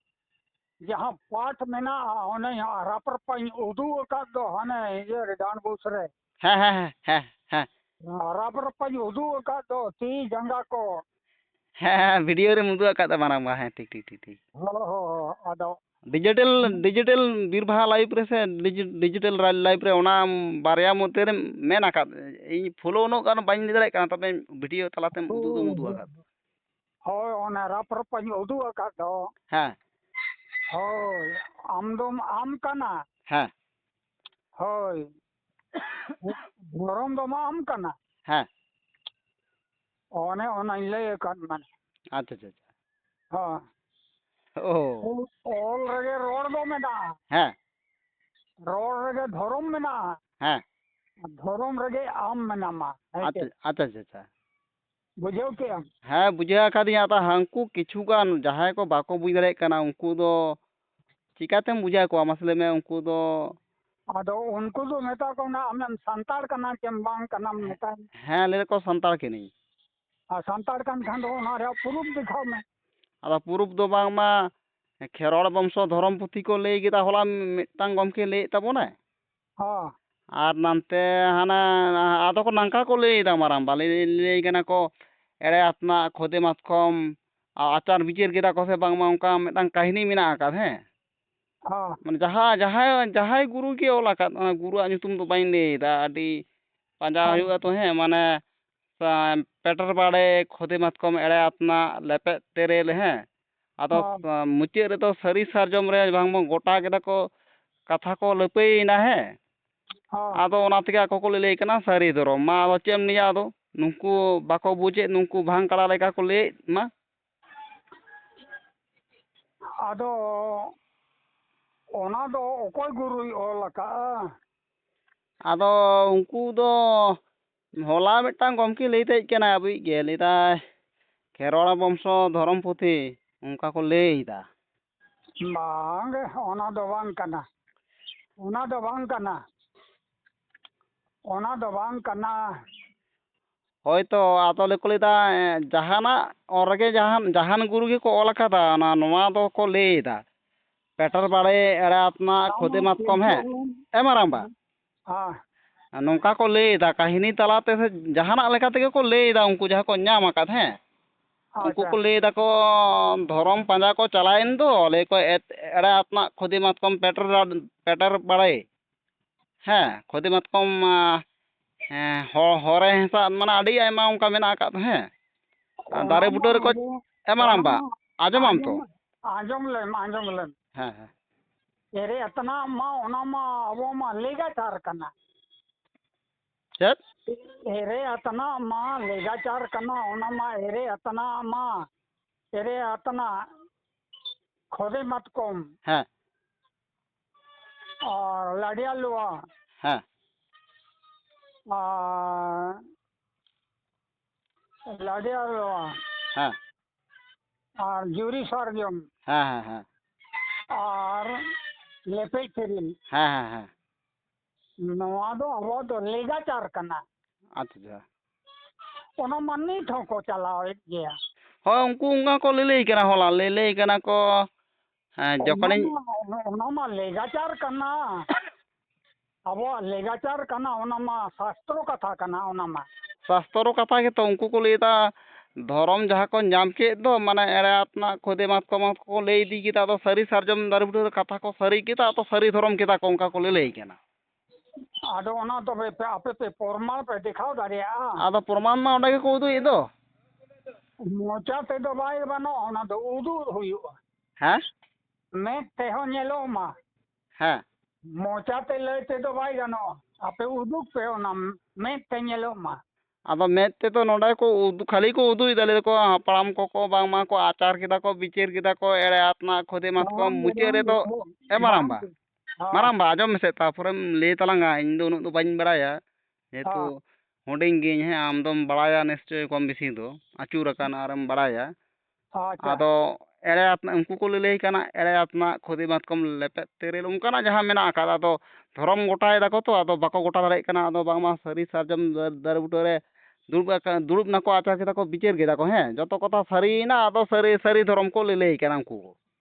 ᱡᱟᱦᱟᱸ part ᱢᱮᱱᱟᱜᱼᱟ, ᱚᱱᱮ ᱨᱟᱯ ᱨᱟᱯᱟᱧ ᱩᱫᱩᱜ ᱟᱠᱟᱫ ᱫᱚ ᱦᱟᱱᱮ ᱤᱭᱟᱹ ᱨᱮ, ᱰᱟᱸᱰᱵᱩᱥ ᱨᱮ᱾ ᱦᱮᱸ, ᱦᱮᱸ, ᱦᱮᱸ, ᱦᱮᱸ, ᱦᱮᱸ᱾ ᱨᱟᱯ ᱨᱟᱯᱟᱧ ᱩᱫᱩᱜ ᱟᱠᱟᱫ ᱫᱚ, ᱛᱤ ᱡᱟᱸᱜᱟ ᱠᱚ᱾ ᱦᱮᱸ, ᱦᱮᱸ, video ᱨᱮᱢ ᱩᱫᱩᱜ ᱟᱠᱟᱫ ᱫᱚ ᱢᱟᱨᱟᱝᱵᱟ᱾ ᱦᱮᱸ, ᱴᱷᱤᱠ, ᱴᱷᱤᱠ, ᱴᱷᱤᱠ, ᱴᱷᱤᱠ᱾ ᱦᱚᱸ, ᱦᱚᱸ, ᱦᱚᱸ, ᱟᱫᱚ digital, ᱦᱩᱸ᱾ Digital ᱵᱤᱨᱵᱟᱦᱟ live ᱨᱮ ᱥᱮ ᱰᱤᱡᱤ-, digital ᱨᱟ-, live ᱨᱮ, ᱚᱱᱟ ᱵᱟᱨᱭᱟ ᱢᱚᱫᱽᱫᱷᱮ ᱨᱮ ᱢᱮᱱ ᱟᱠᱟᱫ᱾ ᱤᱧ follow ᱩᱱᱟᱹᱜ ᱜᱟᱱ ᱵᱟᱹᱧ ᱞᱟᱹᱭ ᱫᱟᱲᱮᱭᱟᱜ ᱠᱟᱱᱟ, ᱛᱚᱵᱮ video ᱛᱟᱞᱟᱛᱮᱢ ᱩᱫᱩᱜ ᱫᱚᱢ ᱩᱫᱩᱜ ᱟᱠᱟᱫ᱾ ᱦᱳᱭ, ᱚᱱᱟ ᱨᱟᱯ ᱨᱟᱯᱟᱧ ᱩᱫᱩᱜ ᱟᱠᱟᱫ ᱫᱚ᱾ ᱦᱮᱸ᱾ ᱦᱳᱭ, ᱟᱢ ᱫᱚᱢ ᱟᱢ ᱠᱟᱱᱟ᱾ ᱦᱮᱸ᱾ ᱦᱳᱭ᱾ ᱫᱷᱚᱨᱚᱢ ᱫᱚᱢ ᱟᱢ ᱠᱟᱱᱟ᱾ ᱦᱮᱸ᱾ ᱚᱱᱮ ᱚᱱᱟᱧ ᱞᱟᱹᱭ ᱟᱠᱟᱫ ᱢᱟᱱᱮ᱾ ᱟᱪᱪᱷᱟ, ᱟᱪᱪᱷᱟ, ᱟᱪᱪᱷᱟ᱾ ᱦᱚᱸ᱾ ᱚ᱾ ᱚᱞ, ᱚᱞ ᱨᱮᱜᱮ ᱨᱚᱲ ᱫᱚ ᱢᱮᱱᱟᱜᱼᱟ᱾ ᱦᱮᱸ᱾ ᱨᱚᱲ ᱨᱮᱜᱮ ᱫᱷᱚᱨᱚᱢ ᱢᱮᱱᱟᱜᱼᱟ᱾ ᱦᱮᱸ᱾ ᱟᱨ ᱫᱷᱚᱨᱚᱢ ᱨᱮᱜᱮ ᱟᱢ ᱢᱮᱱᱟᱢᱟ᱾ ᱦᱮᱸ ᱟᱪᱪᱷᱟ, ᱪᱮ? ᱟᱪᱪᱷᱟ, ᱟᱪᱪᱷᱟ, ᱟᱪᱪᱷᱟ᱾ ᱵᱩᱡᱷᱟᱹᱣ ᱠᱮᱜᱼᱟᱢ? ᱦᱮᱸ, ᱵᱩᱡᱷᱟᱹᱣ ᱟᱠᱟᱫᱤᱧ᱾ ᱟᱫᱚ ᱦᱟᱹᱱᱠᱩ ᱠᱤᱪᱷᱩ ᱜᱟᱱ ᱡᱟᱦᱟᱸᱭ ᱠᱚ ᱵᱟᱠᱚ ᱵᱩᱡᱽ ᱫᱟᱲᱮᱭᱟᱜ ᱠᱟᱱᱟ, ᱩᱱᱠᱩ ᱫᱚ ᱪᱤᱠᱟᱹᱛᱮᱢ ᱵᱩᱡᱷᱟᱹᱣ ᱠᱚᱣᱟ? ᱢᱟᱥᱮ ᱞᱟᱹᱭ ᱢᱮ, ᱩᱱᱠᱩ ᱫᱚ᱾ ᱟᱫᱚ ᱩᱱᱠᱩ ᱫᱚ ᱢᱮᱛᱟ ᱠᱚ ᱠᱟᱱᱟ, "ᱟᱢᱮᱢ ᱥᱟᱱᱛᱟᱲ ᱠᱟᱱᱟ ᱪᱮᱢ ᱵᱟᱝ ᱠᱟᱱᱟᱢ?" ᱦᱮᱸ, ᱢᱮᱛᱟᱭ ᱢᱮ᱾ ᱦᱮᱸ, ᱞᱟᱹᱭ ᱫᱟᱠᱚ ᱥᱟᱱᱛᱟᱲ ᱠᱟᱹᱱᱟᱹᱧ᱾ ᱟᱨ ᱥᱟᱱᱛᱟᱲ ᱠᱟᱱ ᱠᱷᱟᱱ ᱫᱚ ᱚᱱᱟ ᱨᱮᱭᱟᱜ ᱯᱩᱨᱩᱵ ᱫᱮᱠᱷᱟᱣ ᱢᱮ᱾ ᱟᱫᱚ ᱯᱩᱨᱩᱵ ᱫᱚ ᱵᱟᱝᱢᱟ ᱠᱷᱮᱨᱣᱟᱲ ᱵᱚᱝᱥᱚ ᱫᱷᱚᱨᱚᱢ ᱯᱩᱛᱷᱤ ᱠᱚ ᱞᱟᱹᱭ ᱠᱮᱫᱟ, ᱦᱚᱞᱟ ᱢᱤᱫᱴᱟᱝ ᱜᱚᱢᱠᱮ ᱞᱟᱹᱭᱮᱫ ᱛᱟᱵᱚᱱᱟᱭ᱾ ᱦᱚᱸ᱾ ᱟᱨ ᱱᱟᱱᱛᱮ ᱦᱟᱱᱟ, ᱟᱫᱚ ᱠᱚ ᱱᱚᱝᱠᱟ ᱠᱚ ᱞᱟᱹᱭ ᱮᱫᱟ, ᱢᱟᱨᱟᱝᱵᱟ, ᱞᱟᱹᱭ, ᱞᱟᱹᱭ ᱠᱟᱱᱟ ᱠᱚ, ᱮᱲᱮ ᱟᱛᱱᱟᱜ, ᱠᱷᱚᱫᱮ ᱢᱟᱛᱠᱚᱢ, ᱟ-, ᱟᱪᱟᱨ ᱵᱤᱪᱟᱹᱨ ᱠᱮᱫᱟ ᱠᱚ ᱥᱮ ᱵᱟᱝᱢᱟ, ᱚᱱᱠᱟ ᱢᱤᱫᱴᱟᱝ ᱠᱟᱹᱦᱱᱤ ᱢᱮᱱᱟᱜ ᱟᱠᱟᱫ, ᱦᱮᱸ᱾ ᱦᱚᱸ᱾ ᱢᱟᱱᱮ ᱡᱟᱦᱟᱸ, ᱡᱟᱦᱟᱸᱭ, ᱡᱟᱦᱟᱸᱭ ᱜᱩᱨᱩ ᱜᱮ ᱚᱞ ᱟᱠᱟᱫ, ᱚᱱᱟ ᱜᱩᱨᱩᱣᱟᱜ ᱧᱩᱛᱩᱢ ᱫᱚ ᱵᱟᱹᱧ ᱞᱟᱹᱭ ᱮᱫᱟ, ᱟᱹᱰᱤ ᱯᱟᱸᱡᱟ ᱦᱚᱸ᱾ ᱦᱩᱭᱩᱜᱼᱟ ᱛᱚ, ᱦᱮᱸ, ᱢᱟᱱᱮ, ᱥᱟ-, ᱯᱮᱴᱮᱨ ᱵᱟᱲᱮ, ᱠᱷᱚᱫᱮ ᱢᱟᱛᱠᱚᱢ, ᱮᱲᱮ ᱟᱛᱱᱟᱜ, ᱞᱮᱯᱮᱫ ᱛᱮᱨᱮᱞ, ᱦᱮᱸ᱾ ᱟᱫᱚ, ᱦᱚᱸ᱾ ᱟ, ᱢᱩᱪᱟᱹᱫ ᱨᱮᱫᱚ ᱥᱟᱹᱨᱤ ᱥᱟᱨᱡᱚᱢ ᱨᱮ ᱵᱟᱝᱢᱟ ᱜᱚᱴᱟ ᱠᱮᱫᱟ ᱠᱚ, ᱠᱟᱛᱷᱟ ᱠᱚ ᱞᱟᱹᱯᱟᱹᱭᱮᱱᱟ, ᱦᱮᱸ᱾ ᱦᱚᱸ᱾ ᱟᱫᱚ ᱚᱱᱟ ᱛᱮᱜᱮ ᱟᱠᱚ ᱠᱚ ᱞᱟᱹᱞᱟᱹᱭ ᱠᱟᱱᱟ ᱥᱟᱹᱨᱤ ᱫᱷᱚᱨᱚᱢ᱾ ᱢᱟ ᱟᱫᱚ ᱪᱮᱫ ᱮᱢ ᱞᱟᱹᱭᱟ? ᱟᱫᱚ ᱱᱩᱠᱩ ᱵᱟᱠᱚ ᱵᱩᱡᱮᱫ, ᱱᱩᱠᱩ ᱵᱷᱟᱝ ᱠᱟᱲᱟ ᱞᱮᱠᱟ ᱠᱚ ᱞᱟᱹᱭᱮᱫ ᱢᱟ᱾ ᱟᱫᱚ ᱚᱱᱟ ᱫᱚ ᱚᱠᱚᱭ ᱜᱩᱨᱩᱭ ᱚᱞ ᱟᱠᱟᱫᱼᱟ? ᱟᱫᱚ ᱩᱱᱠᱩ ᱫᱚ ᱦᱚᱞᱟ ᱢᱤᱫᱴᱟᱝ ᱜᱚᱢᱠᱮ ᱞᱟᱹᱭ ᱛᱟᱦᱮᱸ ᱠᱟᱱᱟ, ᱟᱵᱚᱭᱤᱡ ᱜᱮ, ᱞᱟᱹᱭ ᱫᱟᱭ ᱠᱷᱮᱨᱣᱟᱲ ᱵᱚᱝᱥᱚ ᱫᱷᱚᱨᱚᱢ ᱯᱩᱛᱷᱤ, ᱚᱱᱠᱟ ᱠᱚ ᱞᱟᱹᱭ ᱮᱫᱟ᱾ ᱵᱟᱝ ᱜᱮ, ᱚᱱᱟ ᱫᱚ ᱵᱟᱝ ᱠᱟᱱᱟ, ᱚᱱᱟ ᱫᱚ ᱵᱟᱝ ᱠᱟᱱᱟ, ᱚᱱᱟ ᱫᱚ ᱵᱟᱝ ᱠᱟᱱᱟ᱾ ᱦᱳᱭ ᱛᱚ, ᱟᱫᱚ ᱞᱮ ᱠᱚ ᱞᱟᱹᱭᱫᱟ, ᱮᱸ, ᱡᱟᱦᱟᱱᱟᱜ ᱚᱞ ᱨᱮᱜᱮ ᱡᱟᱦᱟᱱ, ᱡᱟᱦᱟᱱ ᱜᱩᱨᱩ ᱜᱮᱠᱚ ᱚᱞ ᱟᱠᱟᱫᱟ, ᱚᱱᱟ, ᱱᱚᱣᱟ ᱫᱚᱠᱚ ᱞᱟᱹᱭ ᱮᱫᱟ, ᱯᱮᱴᱮᱨ ᱵᱟᱲᱮ, ᱮᱲᱮ ᱟᱛᱱᱟᱜ, ᱠᱷᱚᱫᱮ ᱢᱟᱛᱠᱚᱢ, ᱦᱮᱸ᱾ ᱮ ᱢᱟᱨᱟᱝᱵᱟ, ᱦᱮᱸ᱾ ᱱᱚᱝᱠᱟ ᱠᱚ ᱞᱟᱹᱭ ᱮᱫᱟ, ᱠᱟᱹᱦᱱᱤ ᱛᱟᱞᱟᱛᱮ ᱥᱮ ᱡᱟᱦᱟᱱᱟᱜ ᱞᱮᱠᱟ ᱛᱮᱜᱮ ᱠᱚ ᱞᱟᱹᱭ ᱮᱫᱟ, ᱩᱱᱠᱩ ᱡᱟᱦᱟᱸ ᱠᱚ ᱧᱟᱢ ᱟᱠᱟᱫ, ᱦᱮᱸ᱾ ᱩᱱᱠᱩ ᱟᱪᱪᱷᱟ᱾ ᱠᱚ ᱞᱟᱹᱭ ᱮᱫᱟ ᱠᱚ, ᱫᱷᱚᱨᱚᱢ ᱯᱟᱸᱡᱟ ᱠᱚ ᱪᱟᱞᱟᱣᱮᱱ ᱫᱚ, ᱞᱟᱹᱭ ᱠᱚ ᱮᱛ-, ᱮᱲᱮ ᱟᱛᱱᱟᱜ, ᱠᱷᱚᱫᱮ ᱢᱟᱛᱠᱚᱢ, ᱯᱮᱴᱮᱨ, ᱯᱮᱴᱮᱨ ᱵᱟᱲᱮ᱾ ᱦᱮᱸ, ᱠᱷᱚᱫᱮ ᱢᱟᱛᱠᱚᱢ, ᱟ, ᱦᱮᱸ, ᱦᱚ-, ᱦᱚᱨᱮ ᱦᱮᱸᱥᱟᱜ, ᱢᱟᱱᱮ ᱟᱹᱰᱤ ᱟᱭᱢᱟ ᱚᱱᱠᱟ ᱢᱮᱱᱟᱜ ᱟᱠᱟᱫ, ᱦᱮᱸ᱾ ᱟᱨ ᱚᱱᱟ ᱫᱟᱨᱮ ᱢᱟ ᱵᱩᱴᱟᱹ ᱨᱮᱠᱚ, ᱟᱸᱡᱚᱢ, ᱮ ᱢᱟᱨᱟᱝᱵᱟ, ᱚᱱᱟ ᱢᱟ ᱟᱸᱡᱚᱢᱟᱢ ᱛᱚ? ᱟᱸᱡᱚᱢ, ᱟᱸᱡᱚᱢ ᱞᱮᱢ, ᱟᱸᱡᱚᱢ ᱞᱮᱢ᱾ ᱦᱮᱸ, ᱦᱮᱸ᱾ ᱮᱨᱮ ᱟᱛᱱᱟᱜ ᱢᱟ, ᱚᱱᱟ ᱢᱟ ᱟᱵᱚ ᱢᱟ ᱞᱮᱜᱟᱪᱟᱨ ᱠᱟᱱᱟ᱾ ᱪᱮᱫ? ᱮᱨᱮ ᱟᱛᱱᱟᱜ ᱢᱟ ᱞᱮᱜᱟᱪᱟᱨ ᱠᱟᱱᱟ, ᱚᱱᱟ ᱢᱟ ᱮᱨᱮ ᱟᱛᱱᱟᱜ ᱢᱟ, ᱮᱨᱮ ᱟᱛᱱᱟᱜ, ᱠᱷᱚᱫᱮ ᱢᱟᱛᱠᱚᱢ᱾ ᱦᱮᱸ᱾ ᱟᱨ ᱞᱟᱰᱤᱭᱟ ᱞᱚᱣᱟ᱾ ᱦᱮᱸ᱾ ᱟᱨ ᱞᱟᱰᱤᱭᱟ ᱞᱚᱣᱟ᱾ ᱦᱮᱸ᱾ ᱟᱨ ᱡᱩᱨᱤ ᱥᱟᱨᱡᱚᱢ᱾ ᱦᱮᱸ, ᱦᱮᱸ, ᱦᱮᱸ᱾ ᱟᱨ ᱞᱮᱯᱮᱡ ᱛᱤᱨᱤᱞ᱾ ᱦᱮᱸ, ᱦᱮᱸ, ᱦᱮᱸ᱾ ᱱᱚᱣᱟ ᱫᱚ ᱟᱵᱚᱣᱟᱜ ᱫᱚ ᱞᱮᱜᱟᱪᱟᱨ ᱠᱟᱱᱟ᱾ ᱟᱪᱪᱷᱟ᱾ ᱚᱱᱟ ᱢᱟ ᱱᱤᱛ ᱦᱚᱸᱠᱚ ᱪᱟᱞᱟᱣᱮᱫ ᱜᱮᱭᱟ᱾ ᱦᱳᱭ, ᱩᱱᱠᱩ ᱚᱱᱠᱟ ᱠᱚ ᱞᱟᱹᱞᱟᱹᱭ ᱠᱟᱱᱟ, ᱦᱚᱞᱟ ᱞᱟᱹᱞᱟᱹᱭ ᱠᱟᱱᱟ ᱠᱚ᱾ ᱦᱮᱸ, ᱚᱱᱟ ᱡᱚᱠᱷᱚᱱᱤᱧ ᱢᱟ, ᱚᱱᱟ ᱢᱟ ᱞᱮᱜᱟᱪᱟᱨ ᱠᱟᱱᱟ᱾ ᱟᱵᱚᱣᱟᱜ ᱞᱮᱜᱟᱪᱟᱨ ᱠᱟᱱᱟ, ᱚᱱᱟ ᱢᱟ ᱥᱟᱥᱛᱨᱚ ᱠᱟᱛᱷᱟ ᱠᱟᱱᱟ, ᱚᱱᱟ ᱢᱟ᱾ ᱥᱟᱥᱛᱨᱚ ᱠᱟᱛᱷᱟ ᱜᱮᱛᱚ, ᱩᱱᱠᱩ ᱠᱚ ᱞᱟᱹᱭᱫᱟ, ᱫᱷᱚᱨᱚᱢ ᱡᱟᱦᱟᱸ ᱠᱚ ᱧᱟᱢ ᱠᱮᱫ ᱫᱚ, ᱢᱟᱱᱮ, ᱮᱲᱮ ᱟᱛᱱᱟᱜ ᱠᱷᱚᱫᱮ ᱢᱟᱛᱠᱚᱢ ᱠᱚ ᱞᱟᱹᱭ ᱤᱫᱤ ᱠᱮᱫᱟ, ᱟᱫᱚ ᱥᱟᱹᱨᱤ ᱥᱟᱨᱡᱚᱢ ᱫᱟᱨᱮ ᱵᱩᱴᱟᱹ ᱨᱮ ᱠᱟᱛᱷᱟ ᱠᱚ ᱥᱟᱹᱨᱤ ᱠᱮᱫᱟ, ᱟᱫᱚ ᱥᱟᱹᱨᱤ ᱫᱷᱚᱨᱚᱢ ᱠᱮᱫᱟ ᱠᱚ, ᱚᱱᱠᱟ ᱠᱚ ᱞᱟᱹᱞᱟᱹᱭ ᱠᱟᱱᱟ᱾ ᱟᱫᱚ ᱚᱱᱟ ᱫᱚ ᱯᱮ, ᱟᱯᱮ ᱯᱮ ᱯᱨᱚᱢᱟᱱ ᱯᱮ ᱫᱮᱠᱷᱟᱣ ᱫᱟᱲᱮᱭᱟᱜᱼᱟ? ᱟᱫᱚ ᱯᱨᱚᱢᱟᱱ ᱢᱟ ᱚᱸᱰᱮ ᱜᱮᱠᱚ ᱩᱫᱩᱜ ᱮᱫ ᱫᱚ᱾ ᱢᱚᱪᱟ ᱛᱮᱫᱚ ᱵᱟᱭ ᱜᱟᱱᱚᱜᱼᱟ, ᱚᱱᱟ ᱫᱚ ᱩᱫᱩᱜ ᱦᱩᱭᱩᱜᱼᱟ᱾ ᱦᱮᱸ? ᱢᱮᱫ ᱛᱮᱦᱚᱸ ᱧᱮᱞᱚᱜ ᱢᱟ᱾ ᱦᱮᱸ᱾ ᱢᱚᱪᱟ ᱛᱮ ᱞᱟᱹᱭ ᱛᱮᱫᱚ ᱵᱟᱭ ᱜᱟᱱᱚᱜᱼᱟ, ᱟᱯᱮ ᱩᱫᱩᱜ ᱯᱮ, ᱚᱱᱟ ᱢᱮᱫ ᱛᱮ ᱧᱮᱞᱚᱜ ᱢᱟ᱾ ᱟᱫᱚ ᱢᱮᱫ ᱛᱮᱫᱚ ᱱᱚᱰᱮ ᱠᱚ ᱩᱫᱩᱜ, ᱠᱷᱟᱹᱞᱤ ᱠᱚ ᱩᱫᱩᱜ ᱮᱫᱟ, ᱞᱟᱹᱭ ᱫᱟᱠᱚ ᱦᱟᱯᱲᱟᱢ ᱠᱚᱠᱚ ᱵᱟᱝᱢᱟ ᱠᱚ ᱟᱪᱟᱨ ᱠᱮᱫᱟ ᱠᱚ, ᱵᱤᱪᱟᱹᱨ ᱠᱮᱫᱟ ᱠᱚ, ᱮᱲᱮ ᱟᱛᱱᱟᱜ ᱠᱷᱚᱫᱮ ᱢᱟᱛᱠᱚᱢ, ᱵᱟᱝ ᱜᱮ, ᱢᱩᱪᱟᱹᱫ ᱵᱟᱝ ᱜᱮ, ᱨᱮᱫᱚ, ᱦᱳᱭ, ᱮ ᱢᱟᱨᱟᱝᱵᱟ, ᱵᱟᱝ ᱜᱮ᱾ ᱦᱮᱸ᱾ ᱢᱟᱨᱟᱝᱵᱟ, ᱟᱸᱡᱚᱢ ᱢᱮᱥᱮ, ᱛᱟᱨᱯᱚᱨᱮᱢ ᱞᱟᱹᱭ ᱛᱟᱞᱟᱝᱟ, ᱤᱧ ᱫᱚ ᱩᱱᱟᱹᱜ ᱫᱚ ᱵᱟᱹᱧ ᱵᱟᱲᱟᱭᱟ, ᱡᱮᱦᱮᱛᱩ ᱦᱮᱸ᱾ ᱦᱩᱰᱤᱧ ᱜᱤᱭᱟᱹᱧ, ᱦᱮᱸ, ᱟᱢ ᱫᱚᱢ ᱵᱟᱲᱟᱭᱟ ᱱᱤᱥᱪᱚᱭ ᱠᱚᱢ ᱵᱮᱥᱤ ᱫᱚ, ᱟᱹᱪᱩᱨ ᱟᱠᱟᱱ ᱟᱨᱮᱢ ᱵᱟᱲᱟᱭᱟ᱾ ᱟᱪᱪᱷᱟ᱾ ᱟᱫᱚ ᱮᱲᱮ ᱟᱛᱱᱟᱜ, ᱩᱱᱠᱩ ᱠᱚ ᱞᱟᱹᱞᱟᱹᱭ ᱠᱟᱱᱟ, ᱮᱲᱮ ᱟᱛᱱᱟᱜ, ᱠᱷᱚᱫᱮ ᱢᱟᱛᱠᱚᱢ, ᱞᱮᱯᱮᱫ ᱛᱮᱨᱮᱞ, ᱚᱱᱠᱟᱱᱟᱜ ᱡᱟᱦᱟᱸ ᱢᱮᱱᱟᱜ ᱟᱠᱟᱫ, ᱟᱫᱚ ᱫᱷᱚᱨᱚᱢ ᱜᱚᱴᱟᱭ ᱫᱟᱠᱚ ᱛᱚ, ᱟᱫᱚ ᱵᱟᱠᱚ ᱜᱚᱴᱟ ᱫᱟᱲᱮᱭᱟᱜ ᱠᱟᱱᱟ᱾ ᱟᱫᱚ ᱵᱟᱝᱢᱟ ᱥᱟᱹᱨᱤ ᱥᱟᱨᱡᱚᱢ ᱫᱟᱨᱮ, ᱫᱟᱨᱮ ᱵᱩᱴᱟᱹ ᱨᱮ ᱫᱩᱲᱩᱵ ᱟᱠᱟ-, ᱫᱩᱲᱩᱵ ᱱᱟᱠᱚ, ᱟᱪᱟᱨ ᱠᱮᱫᱟ ᱠᱚ, ᱵᱤᱪᱟᱹᱨ ᱠᱮᱫᱟ ᱠᱚ, ᱦᱮᱸ, ᱡᱚᱛᱚ ᱠᱟᱛᱷᱟ ᱥᱟᱹᱨᱤᱭᱮᱱᱟ, ᱟᱫᱚ ᱥᱟᱹᱨᱤ, ᱥᱟᱹᱨᱤ ᱫᱷᱚᱨᱚᱢ ᱠᱚ ᱞᱟᱹᱞᱟᱹᱭ ᱠᱟᱱᱟ ᱩᱱᱠᱩ ᱠᱚ᱾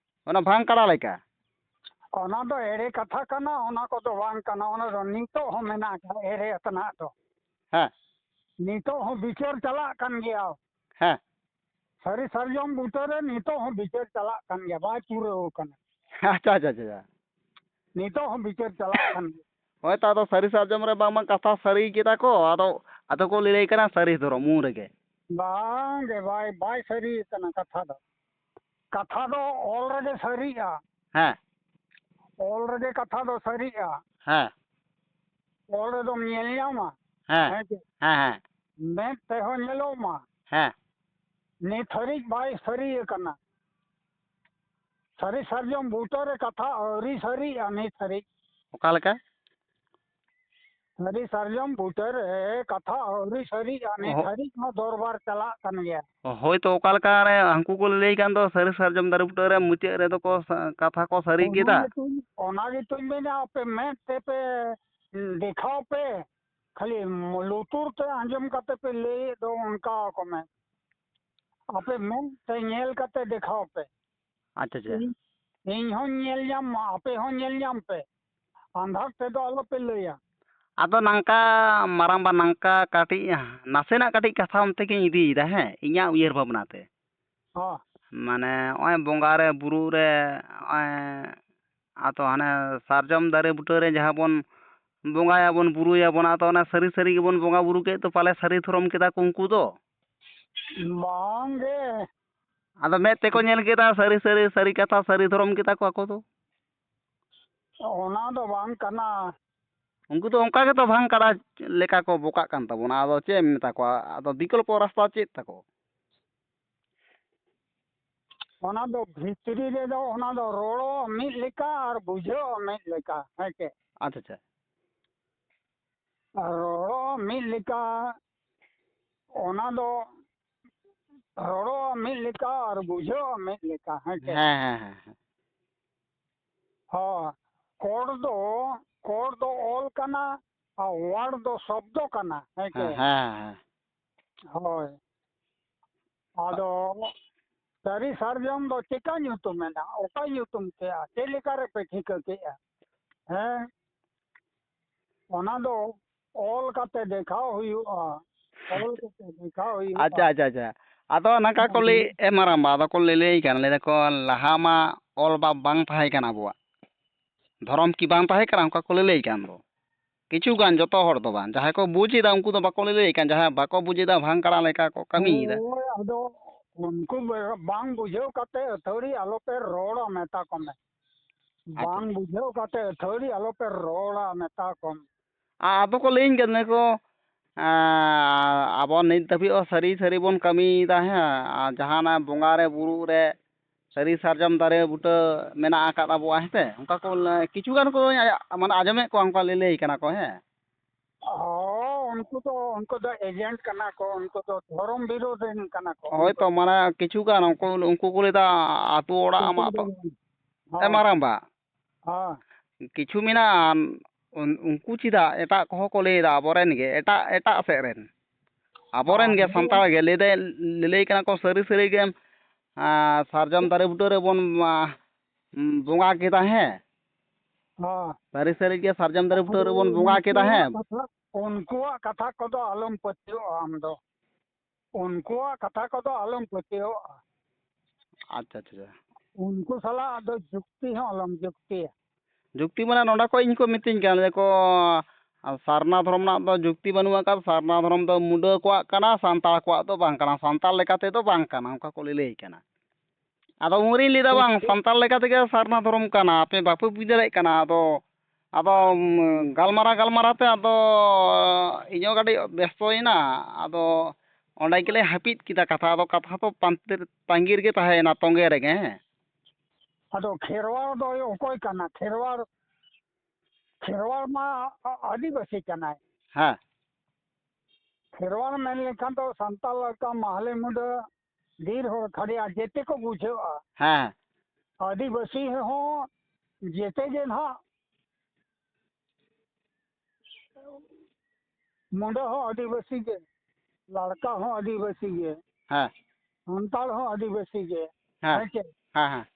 ᱚᱱᱟ ᱵᱷᱟᱝ ᱠᱟᱲᱟ ᱞᱮᱠᱟ᱾ ᱚᱱᱟ ᱫᱚ ᱮᱲᱮ ᱠᱟᱛᱷᱟ ᱠᱟᱱᱟ, ᱚᱱᱟ ᱠᱚᱫᱚ ᱵᱟᱝ ᱠᱟᱱᱟ, ᱚᱱᱟ ᱫᱚ ᱱᱤᱛᱚᱜ ᱦᱚᱸ ᱢᱮᱱᱟᱜ ᱟᱠᱟᱫ ᱮᱲᱮ ᱟᱛᱱᱟᱜ ᱫᱚ᱾ ᱦᱮᱸ᱾ ᱱᱤᱛᱚᱜ ᱦᱚᱸ ᱵᱤᱪᱟᱹᱨ ᱪᱟᱞᱟᱜ ᱠᱟᱱ ᱜᱮᱭᱟ᱾ ᱦᱮᱸ᱾ ᱥᱟᱹᱨᱤ ᱥᱟᱨᱡᱚᱢ ᱵᱩᱴᱟᱹ ᱨᱮ ᱱᱤᱛᱚᱜ ᱦᱚᱸ ᱵᱤᱪᱟᱹᱨ ᱪᱟᱞᱟᱜ ᱠᱟᱱ ᱜᱮᱭᱟ, ᱵᱟᱭ ᱯᱩᱨᱟᱹᱣ ᱠᱟᱱᱟ᱾ ᱟᱪᱪᱷᱟ, ᱟᱪᱪᱷᱟ, ᱟᱪᱪᱷᱟ᱾ ᱱᱤᱛᱚᱜ ᱦᱚᱸ ᱵᱤᱪᱟᱹᱨ ᱪᱟᱞᱟᱜ ᱠᱟᱱ ᱜᱮᱭᱟ᱾ ᱦᱳᱭ ᱛᱚ, ᱟᱫᱚ ᱥᱟᱹᱨᱤ ᱥᱟᱨᱡᱚᱢ ᱨᱮ ᱵᱟᱝᱢᱟ ᱠᱟᱛᱷᱟ ᱥᱟᱹᱨᱤ ᱠᱮᱫᱟ ᱠᱚ, ᱟᱫᱚ, ᱟᱫᱚ ᱠᱚ ᱞᱟᱹᱞᱟᱹᱭ ᱠᱟᱱᱟ ᱥᱟᱹᱨᱤ ᱫᱷᱚᱨᱚᱢ ᱩᱱ ᱨᱮᱜᱮ᱾ ᱵᱟᱝ ᱜᱮ, ᱵᱟᱭ, ᱵᱟᱭ ᱥᱟᱹᱨᱤ ᱠᱟᱱᱟ ᱠᱟᱛᱷᱟ ᱫᱚ᱾ ᱠᱟᱛᱷᱟ ᱫᱚ ᱚᱞ ᱨᱮᱜᱮ ᱥᱟᱹᱨᱤᱜᱼᱟ᱾ ᱦᱮᱸ᱾ ᱚᱞ ᱨᱮᱜᱮ ᱠᱟᱛᱷᱟ ᱫᱚ ᱥᱟᱹᱨᱤᱜᱼᱟ᱾ ᱦᱮᱸ᱾ ᱚᱞ ᱨᱮᱫᱚᱢ ᱧᱮᱞ ᱧᱟᱢᱟ᱾ ᱦᱮᱸ᱾ ᱦᱮᱸ ᱪᱮ? ᱦᱮᱸ, ᱦᱮᱸ᱾ ᱢᱮᱫ ᱛᱮᱦᱚᱸ ᱧᱮᱞᱚᱜ ᱢᱟ᱾ ᱦᱮᱸ᱾ ᱱᱤᱛ ᱦᱟᱹᱨᱤᱡ ᱵᱟᱭ ᱥᱟᱹᱨᱤ ᱟᱠᱟᱱᱟ᱾ ᱥᱟᱹᱨᱤ ᱥᱟᱨᱡᱚᱢ ᱵᱩᱴᱟᱹ ᱨᱮ ᱠᱟᱛᱷᱟ ᱟᱹᱣᱨᱤ ᱥᱟᱹᱨᱤᱜᱼᱟ ᱱᱤᱛ ᱦᱟᱹᱨᱤᱡ᱾ ᱚᱠᱟ ᱞᱮᱠᱟ? ᱥᱟᱹᱨᱤ ᱥᱟᱨᱡᱚᱢ ᱵᱩᱴᱟᱹ ᱨᱮ ᱠᱟᱛᱷᱟ ᱟᱹᱣᱨᱤ ᱥᱟᱹᱨᱤᱜᱼᱟ, ᱱᱤᱛ ᱦᱚ- ᱦᱟᱹᱨᱤᱡ ᱦᱚᱸ ᱫᱚᱨᱵᱟᱨ ᱪᱟᱞᱟᱜ ᱠᱟᱱ ᱜᱮᱭᱟ᱾ ᱦᱳᱭ ᱛᱚ, ᱚᱠᱟ ᱞᱮᱠᱟ ᱨᱮ ᱦᱟᱹᱱᱠᱩ ᱠᱚ ᱞᱟᱹᱭ ᱠᱟᱱ ᱫᱚ, ᱥᱟᱹᱨᱤ ᱥᱟᱨᱡᱚᱢ ᱫᱟᱨᱮ ᱵᱩᱴᱟᱹ ᱨᱮ ᱢᱩᱪᱟᱹᱫ ᱨᱮᱫᱚ ᱠᱚ ᱥᱟ-, ᱠᱟᱛᱷᱟ ᱠᱚ ᱥᱟᱹᱨᱤ ᱚᱱᱟ ᱠᱮᱫᱟ᱾ ᱜᱮᱛᱚᱧ, ᱚᱱᱟ ᱜᱮᱛᱚᱧ ᱢᱮᱱᱟ, ᱟᱯᱮ ᱢᱮᱫ ᱛᱮᱯᱮ ᱫᱮᱠᱷᱟᱣ ᱯᱮ, ᱠᱷᱟᱹᱞᱤ ᱞᱩᱛᱩᱨ ᱛᱮ ᱟᱸᱡᱚᱢ ᱠᱟᱛᱮ ᱯᱮ ᱞᱟᱹᱭᱮᱫ ᱫᱚ, ᱚᱱᱠᱟ ᱟᱠᱚ ᱢᱮ᱾ ᱟᱯᱮ ᱢᱮᱫ ᱛᱮ ᱧᱮᱞ ᱠᱟᱛᱮ ᱫᱮᱠᱷᱟᱣ ᱯᱮ᱾ ᱟᱪᱪᱷᱟ, ᱟᱪᱪᱷᱟ᱾ ᱤᱧ, ᱤᱧ ᱦᱚᱸᱧ ᱧᱮᱞ ᱧᱟᱢ ᱢᱟ, ᱟᱯᱮ ᱦᱚᱸ ᱧᱮᱞ ᱧᱟᱢ ᱯᱮ᱾ ᱟᱸᱫᱷᱟᱨ ᱛᱮᱫᱚ ᱟᱞᱚᱯᱮ ᱞᱟᱹᱭᱟ᱾ ᱟᱫᱚ ᱱᱚᱝᱠᱟ, ᱢᱟᱨᱟᱝᱵᱟ, ᱱᱚᱝᱠᱟ ᱠᱟᱹᱴᱤᱡ, ᱱᱟᱥᱮᱱᱟᱜ ᱠᱟᱹᱴᱤᱡ ᱠᱟᱛᱷᱟ ᱚᱱᱛᱮ ᱜᱤᱧ ᱤᱫᱤᱭᱮᱫᱟ, ᱦᱮᱸ, ᱤᱧᱟᱹᱜ ᱩᱭᱦᱟᱹᱨ ᱵᱷᱟᱵᱽᱱᱟ ᱛᱮ᱾ ᱦᱚᱸ᱾ ᱢᱟᱱᱮ ᱱᱚᱜᱼᱚᱭ ᱵᱚᱸᱜᱟ ᱨᱮ, ᱵᱩᱨᱩ ᱨᱮ, ᱱᱚᱜᱼᱚᱭ ᱟᱫᱚ ᱦᱟᱱᱮ ᱥᱟᱨᱡᱚᱢ ᱫᱟᱨᱮ ᱵᱩᱴᱟᱹ ᱨᱮ ᱡᱟᱦᱟᱸ ᱵᱚᱱ ᱵᱚᱸᱜᱟᱭᱟᱵᱚᱱ, ᱵᱩᱨᱩᱭᱟᱵᱚᱱ, ᱟᱫᱚ ᱚᱱᱟ ᱥᱟᱹᱨᱤ ᱥᱟᱹᱨᱤ ᱜᱮᱵᱚᱱ ᱵᱚᱸᱜᱟ ᱵᱩᱨᱩ ᱠᱮᱫ ᱫᱚ, ᱯᱟᱞᱮ ᱥᱟᱹᱨᱤ ᱫᱷᱚᱨᱚᱢ ᱠᱮᱫᱟ ᱠᱚ ᱩᱱᱠᱩ ᱫᱚ᱾ ᱵᱟᱝ ᱜᱮ᱾ ᱟᱫᱚ ᱢᱮᱫ ᱛᱮᱠᱚ ᱧᱮᱞ ᱠᱮᱫᱟ, ᱥᱟᱹᱨᱤ ᱥᱟᱹᱨᱤ, ᱥᱟᱹᱨᱤ ᱠᱟᱛᱷᱟ, ᱥᱟᱹᱨᱤ ᱫᱷᱚᱨᱚᱢ ᱠᱮᱫᱟ ᱠᱚ ᱟᱠᱚ ᱫᱚ᱾ ᱚᱱᱟ ᱫᱚ ᱵᱟᱝ ᱠᱟᱱᱟ᱾ ᱩᱱᱠᱩ ᱫᱚ ᱚᱱᱠᱟ ᱜᱮᱛᱚ ᱵᱷᱟᱝ ᱠᱟᱰᱟ ᱞᱮᱠᱟ ᱠᱚ ᱵᱚᱠᱟᱜ ᱠᱟᱱ ᱛᱟᱵᱚᱱᱟ᱾ ᱟᱫᱚ ᱪᱮᱫ ᱮᱢ ᱢᱮᱛᱟ ᱠᱚᱣᱟ? ᱟᱫᱚ ᱵᱤᱠᱚᱞᱯᱚ ᱨᱟᱥᱛᱟ ᱪᱮᱫ ᱛᱟᱠᱚ? ᱚᱱᱟ ᱫᱚ ᱵᱷᱤᱛᱨᱤ ᱨᱮᱫᱚ ᱚᱱᱟ ᱫᱚ ᱨᱚᱲᱚ ᱢᱤᱫ ᱞᱮᱠᱟ ᱟᱨ ᱵᱩᱡᱷᱟᱹᱣ ᱢᱤᱫ ᱞᱮᱠᱟ, ᱦᱮᱸ ᱪᱮ? ᱟᱪᱪᱷᱟ, ᱟᱪᱪᱷᱟ᱾ ᱟᱨ ᱨᱚᱲᱚ ᱢᱤᱫ ᱞᱮᱠᱟ, ᱚᱱᱟ ᱫᱚ ᱨᱚᱲᱚ ᱢᱤᱫ ᱞᱮᱠᱟ ᱟᱨ ᱵᱩᱡᱷᱟᱹᱣ ᱢᱤᱫ ᱞᱮᱠᱟ, ᱦᱮᱸ ᱪᱮ? ᱦᱮᱸ, ᱦᱮᱸ, ᱦᱮᱸ, ᱦᱮᱸ᱾ ᱦᱚᱸ, ᱠᱚᱲ ᱫᱚ, ᱠᱚᱲ ᱫᱚ ᱚᱞ ᱠᱟᱱᱟ ᱟᱨ ᱣᱟᱲ ᱫᱚ ᱥᱚᱵᱫᱚ ᱠᱟᱱᱟ, ᱦᱮᱸ ᱪᱮ? ᱦᱮᱸ, ᱦᱮᱸ, ᱦᱮᱸ᱾ ᱦᱳᱭ᱾ ᱟᱫᱚ ᱥᱟᱹᱨᱤ ᱥᱟᱨᱡᱚᱢ ᱫᱚ ᱪᱮᱠᱟ ᱧᱩᱛᱩᱢ ᱮᱱᱟ? ᱚᱠᱟ ᱧᱩᱛᱩᱢ ᱠᱮᱜᱼᱟ? ᱪᱮᱫ ᱞᱮᱠᱟ ᱨᱮᱯᱮ ᱴᱷᱤᱠᱟᱹ ᱠᱮᱜᱼᱟ? ᱦᱮᱸ? ᱚᱱᱟ ᱫᱚ ᱚᱞ ᱠᱟᱛᱮ ᱫᱮᱠᱷᱟᱣ ᱦᱩᱭᱩᱜᱼᱟ᱾ ᱚᱞ ᱠᱟᱛᱮ ᱫᱮᱠᱷᱟᱣ ᱦᱩᱭᱩᱜᱼᱟ᱾ ᱟᱪᱪᱷᱟ, ᱟᱪᱪᱷᱟ, ᱟᱪᱪᱷᱟ᱾ ᱟᱫᱚ ᱱᱚᱝᱠᱟ ᱠᱚ ᱞᱟᱹᱭ, ᱦᱮᱸ᱾ ᱮ ᱢᱟᱨᱟᱝᱵᱟ, ᱟᱫᱚ ᱠᱚ ᱞᱟᱹᱭ, ᱞᱟᱹᱭ ᱠᱟᱱᱟ, ᱞᱟᱹᱭ ᱫᱟᱠᱚ ᱞᱟᱦᱟ ᱢᱟ ᱚᱞ ᱵᱟ ᱵᱟᱝ ᱛᱟᱦᱮᱸ ᱠᱟᱱᱟ ᱟᱵᱚᱣᱟᱜ᱾ ᱫᱷᱚᱨᱚᱢ ᱠᱤ ᱵᱟᱝ ᱛᱟᱦᱮᱸ ᱠᱟᱱᱟ? ᱚᱱᱠᱟ ᱠᱚ ᱞᱟᱹᱞᱟᱹᱭ ᱠᱟᱱ ᱫᱚ᱾ ᱠᱤᱪᱷᱩ ᱜᱟᱱ, ᱡᱚᱛᱚ ᱦᱚᱲ ᱫᱚ ᱵᱟᱝ᱾ ᱡᱟᱦᱟᱸᱭ ᱠᱚ ᱵᱩᱡᱽ ᱮᱫᱟ, ᱩᱱᱠᱩ ᱫᱚ ᱵᱟᱠᱚ ᱞᱟᱹᱞᱟᱹᱭ ᱠᱟᱱ, ᱡᱟᱦᱟᱸᱭ ᱵᱟᱠᱚ ᱵᱩᱡᱽ ᱮᱫᱟ, ᱵᱷᱟᱝ ᱠᱟᱲᱟ ᱞᱮᱠᱟ ᱠᱚ ᱠᱟᱹᱢᱤᱭᱮᱫᱟ᱾ ᱦᱳᱭ, ᱟᱫᱚ ᱩᱱᱠᱩ ᱵᱮ-, ᱵᱟᱝ ᱵᱩᱡᱷᱟᱹᱣ ᱠᱟᱛᱮ ᱟᱹᱛᱷᱟᱹᱲᱤ ᱟᱞᱚᱯᱮ ᱨᱚᱲᱟ, ᱢᱮᱛᱟ ᱠᱚᱢᱮ᱾ ᱟᱪᱪᱷᱟ᱾ ᱵᱟᱝ ᱵᱩᱡᱷᱟᱹᱣ ᱠᱟᱛᱮ ᱟᱹᱛᱷᱟᱹᱲᱤ ᱟᱞᱚᱯᱮ ᱨᱚᱲᱟ, ᱢᱮᱛᱟ ᱠᱚᱢ᱾ ᱟ-, ᱟᱫᱚ ᱠᱚ ᱞᱟᱹᱭᱟᱹᱧ ᱠᱟᱱᱟ ᱠᱚ, ᱟ, ᱟᱵᱚ ᱱᱤᱛ ᱫᱷᱟᱹᱵᱤᱡ ᱦᱚᱸ ᱥᱟᱹᱨᱤ ᱥᱟᱹᱨᱤ ᱵᱚᱱ ᱠᱟᱹᱢᱤᱭᱮᱫᱟ, ᱦᱮᱸ, ᱟᱨ ᱡᱟᱦᱟᱱᱟᱜ ᱵᱚᱸᱜᱟ ᱨᱮ, ᱵᱩᱨᱩ ᱨᱮ, ᱥᱟᱹᱨᱤ ᱥᱟᱨᱡᱚᱢ ᱫᱟᱨᱮ ᱵᱩᱴᱟᱹ ᱢᱮᱱᱟᱜ ᱟᱠᱟᱫ ᱟᱵᱚᱣᱟ, ᱦᱮᱸ ᱥᱮ? ᱚᱱᱠᱟ ᱠᱚ ᱞᱟᱹ-, ᱠᱤᱪᱷᱩ ᱜᱟᱱ ᱠᱚ ᱟᱭᱟᱜ, ᱢᱟᱱᱮ, ᱟᱸᱡᱚᱢᱮᱫ ᱠᱚᱣᱟ, ᱚᱱᱠᱟ ᱞᱟᱹᱞᱟᱹᱭ ᱠᱟᱱᱟ ᱠᱚ, ᱦᱮᱸ᱾ ᱦᱚᱸ, ᱩᱱᱠᱩ ᱫᱚ, ᱩᱱᱠᱩ ᱫᱚ agent ᱠᱟᱱᱟ ᱠᱚ, ᱩᱱᱠᱩ ᱫᱚ ᱫᱷᱚᱨᱚᱢ ᱵᱤᱨᱳᱫᱷ ᱨᱮᱱ ᱠᱟᱱᱟ ᱠᱚ᱾ ᱦᱳᱭ ᱛᱚ, ᱢᱟᱱᱮ, ᱠᱤᱪᱷᱩ ᱜᱟᱱ ᱩᱱᱠᱩ, ᱩᱱᱠᱩ ᱠᱚ ᱞᱟᱹᱭᱫᱟ ᱟᱹᱛᱩ ᱚᱲᱟᱜ ᱩᱱᱠᱩ ᱟᱢᱟᱜ ᱫᱚ, ᱛᱚ-, ᱮ ᱦᱚᱸ, ᱢᱟᱨᱟᱝᱵᱟ, ᱦᱚᱸ᱾ ᱠᱤᱪᱷᱩ ᱢᱮᱱᱟᱜᱼᱟ, ᱩᱱ-, ᱩᱱᱠᱩ ᱪᱮᱫᱟᱜ ᱮᱴᱟᱜ ᱠᱚᱦᱚᱸ ᱠᱚ ᱞᱟᱹᱭᱫᱟ, ᱟᱵᱚᱨᱮᱱ ᱜᱮ, ᱮᱴᱟᱜ, ᱮᱴᱟᱜ ᱥᱮᱫ ᱨᱮᱱ, ᱟᱵᱚᱨᱮᱱ ᱦᱚᱸ, ᱜᱮ ᱩᱱᱠᱩ ᱥᱟᱱᱛᱟᱲ ᱜᱮ ᱞᱟᱹᱭ ᱫᱟᱭ, ᱞᱟᱹᱞᱟᱹᱭ ᱠᱟᱱᱟ ᱠᱚ, ᱥᱟᱹᱨᱤ ᱥᱟᱹᱨᱤ ᱜᱮᱢ, ᱟᱸ, ᱥᱟᱨᱡᱚᱢ ᱫᱟᱨᱮ ᱵᱩᱴᱟᱹ ᱨᱮᱵᱚᱱ, ᱟᱸ, ᱵᱚᱸᱜᱟ ᱠᱮᱫᱟ, ᱦᱮᱸ᱾ ᱦᱚᱸ᱾ ᱥᱟᱹᱨᱤ ᱥᱟᱹᱨᱤ ᱜᱮ ᱥᱟᱨᱡᱚᱢ ᱫᱟᱨᱮ ᱵᱩᱴᱟᱹ ᱟᱫᱚ ᱨᱮᱵᱚᱱ ᱵᱚᱸᱜᱟ ᱠᱮᱫᱟ, ᱩᱱᱠᱩᱣᱟᱜ ᱦᱮᱸ᱾ ᱠᱟᱛᱷᱟ, ᱩᱱᱠᱩᱣᱟᱜ ᱠᱟᱛᱷᱟ ᱠᱚᱫᱚ ᱟᱞᱚᱢ ᱯᱟᱹᱛᱭᱟᱹᱜᱼᱟ ᱟᱢ ᱫᱚ᱾ ᱩᱱᱠᱩᱣᱟᱜ ᱠᱟᱛᱷᱟ ᱠᱚᱫᱚ ᱟᱞᱚᱢ ᱯᱟᱹᱛᱭᱟᱹᱣᱟᱜᱼᱟ᱾ ᱟᱪᱪᱷᱟ, ᱟᱪᱪᱷᱟ, ᱟᱪᱪᱷᱟ᱾ ᱩᱱᱠᱩ ᱥᱟᱞᱟᱜ ᱫᱚ ᱡᱩᱠᱛᱤ ᱦᱚᱸ ᱟᱞᱚᱢ ᱡᱩᱠᱛᱤᱭᱟ᱾ ᱡᱩᱠᱛᱤ ᱢᱟᱱᱮ ᱱᱚᱰᱮ ᱠᱚ ᱤᱧ ᱠᱚ ᱢᱤᱛᱟᱹᱧ ᱠᱟᱱᱟ, ᱞᱟᱹᱭ ᱟᱠᱚ, ᱥᱟᱨᱱᱟ ᱫᱷᱚᱨᱚᱢ ᱨᱮᱱᱟᱜ ᱫᱚ ᱡᱩᱠᱛᱤ ᱵᱟᱹᱱᱩᱜ ᱟᱠᱟᱫ, ᱥᱟᱨᱱᱟ ᱫᱷᱚᱨᱚᱢ ᱫᱚ ᱢᱩᱰᱟᱹ ᱠᱚᱣᱟᱜ ᱠᱟᱱᱟ, ᱥᱟᱱᱛᱟᱲ ᱠᱚᱣᱟᱜ ᱫᱚ ᱵᱟᱝ ᱠᱟᱱᱟ, ᱥᱟᱱᱛᱟᱲ ᱞᱮᱠᱟ ᱛᱮᱫᱚ ᱵᱟᱝ ᱠᱟᱱᱟ, ᱚᱱᱠᱟ ᱠᱚ ᱞᱟᱹᱞᱟᱹᱭ ᱠᱟᱱᱟ᱾ ᱟᱫᱚ ᱩᱱ ᱨᱮᱧ ᱞᱟᱹᱭᱫᱟ, ᱵᱟᱝ, ᱥᱟᱱᱛᱟᱲ ᱞᱮᱠᱟ ᱛᱮᱜᱮ ᱥᱟᱨᱱᱟ ᱫᱷᱚᱨᱚᱢ ᱠᱟᱱᱟ, ᱟᱯᱮ ᱵᱟᱯᱮ ᱵᱩᱡᱽ ᱫᱟᱲᱮᱭᱟᱜ ᱠᱟᱱᱟ᱾ ᱟᱫᱚ, ᱟᱫᱚ, ᱩᱢ, ᱜᱟᱞᱢᱟᱨᱟᱣ ᱜᱟᱞᱢᱟᱨᱟᱣ ᱛᱮ ᱟᱫᱚ ᱤᱧᱦᱚᱸ ᱠᱟᱹᱴᱤᱡ ᱵᱮᱥᱛᱚᱭᱮᱱᱟ᱾ ᱟᱫᱚ ᱚᱸᱰᱮ ᱜᱮᱞᱮ ᱦᱟᱹᱯᱤᱫ ᱠᱮᱫᱟ ᱠᱟᱛᱷᱟ᱾ ᱟᱫᱚ ᱠᱟᱛᱷᱟ ᱫᱚ ᱯᱟᱱᱛᱮ, ᱛᱟᱺᱜᱤ ᱨᱮᱜᱮ ᱛᱟᱦᱮᱸᱭᱮᱱᱟ, ᱛᱚᱸᱜᱮ ᱨᱮᱜᱮ, ᱦᱮᱸ᱾ ᱟᱫᱚ ᱠᱷᱮᱨᱣᱟᱲ ᱫᱚ ᱚᱠᱚᱭ ᱠᱟᱱᱟ? ᱠᱷᱮᱨᱣᱟᱲ, ᱠᱷᱮᱨᱣᱟᱲ ᱢᱟ ᱟ-, ᱟᱹᱫᱤᱵᱟᱹᱥᱤ ᱠᱟᱱᱟᱭ᱾ ᱦᱮᱸ᱾ ᱠᱷᱮᱨᱣᱟᱲ ᱢᱮᱱ ᱞᱮᱠᱷᱟᱱ ᱫᱚ ᱥᱟᱱᱛᱟᱲ ᱞᱮᱠᱟ ᱢᱟᱦᱞᱮ ᱢᱩᱰᱟᱹ ᱵᱤᱨ ᱦᱚᱲ ᱠᱷᱟᱰᱭᱟ ᱡᱮᱛᱮ ᱠᱚ ᱵᱩᱡᱷᱟᱹᱜᱼᱟ᱾ ᱦᱮᱸ᱾ ᱟᱹᱫᱤᱵᱟᱹᱥᱤ ᱦᱚᱸ ᱡᱮᱛᱮ ᱜᱮ ᱱᱟᱦᱟᱜ, ᱢᱩᱰᱟᱹ ᱦᱚᱸ ᱟᱹᱫᱤᱵᱟᱹᱥᱤ ᱜᱮ, ᱞᱟᱲᱠᱟ ᱦᱚᱸ ᱟᱹᱫᱤᱵᱟᱹᱥᱤ ᱜᱮ, ᱦᱮᱸ᱾ ᱥᱟᱱᱛᱟᱲ ᱦᱚᱸ ᱟᱹᱫᱤᱵᱟᱹᱥᱤ ᱜᱮ, ᱦᱮᱸ᱾ ᱦᱮᱸ ᱪᱮ? ᱦᱮᱸ, ᱦᱮᱸ᱾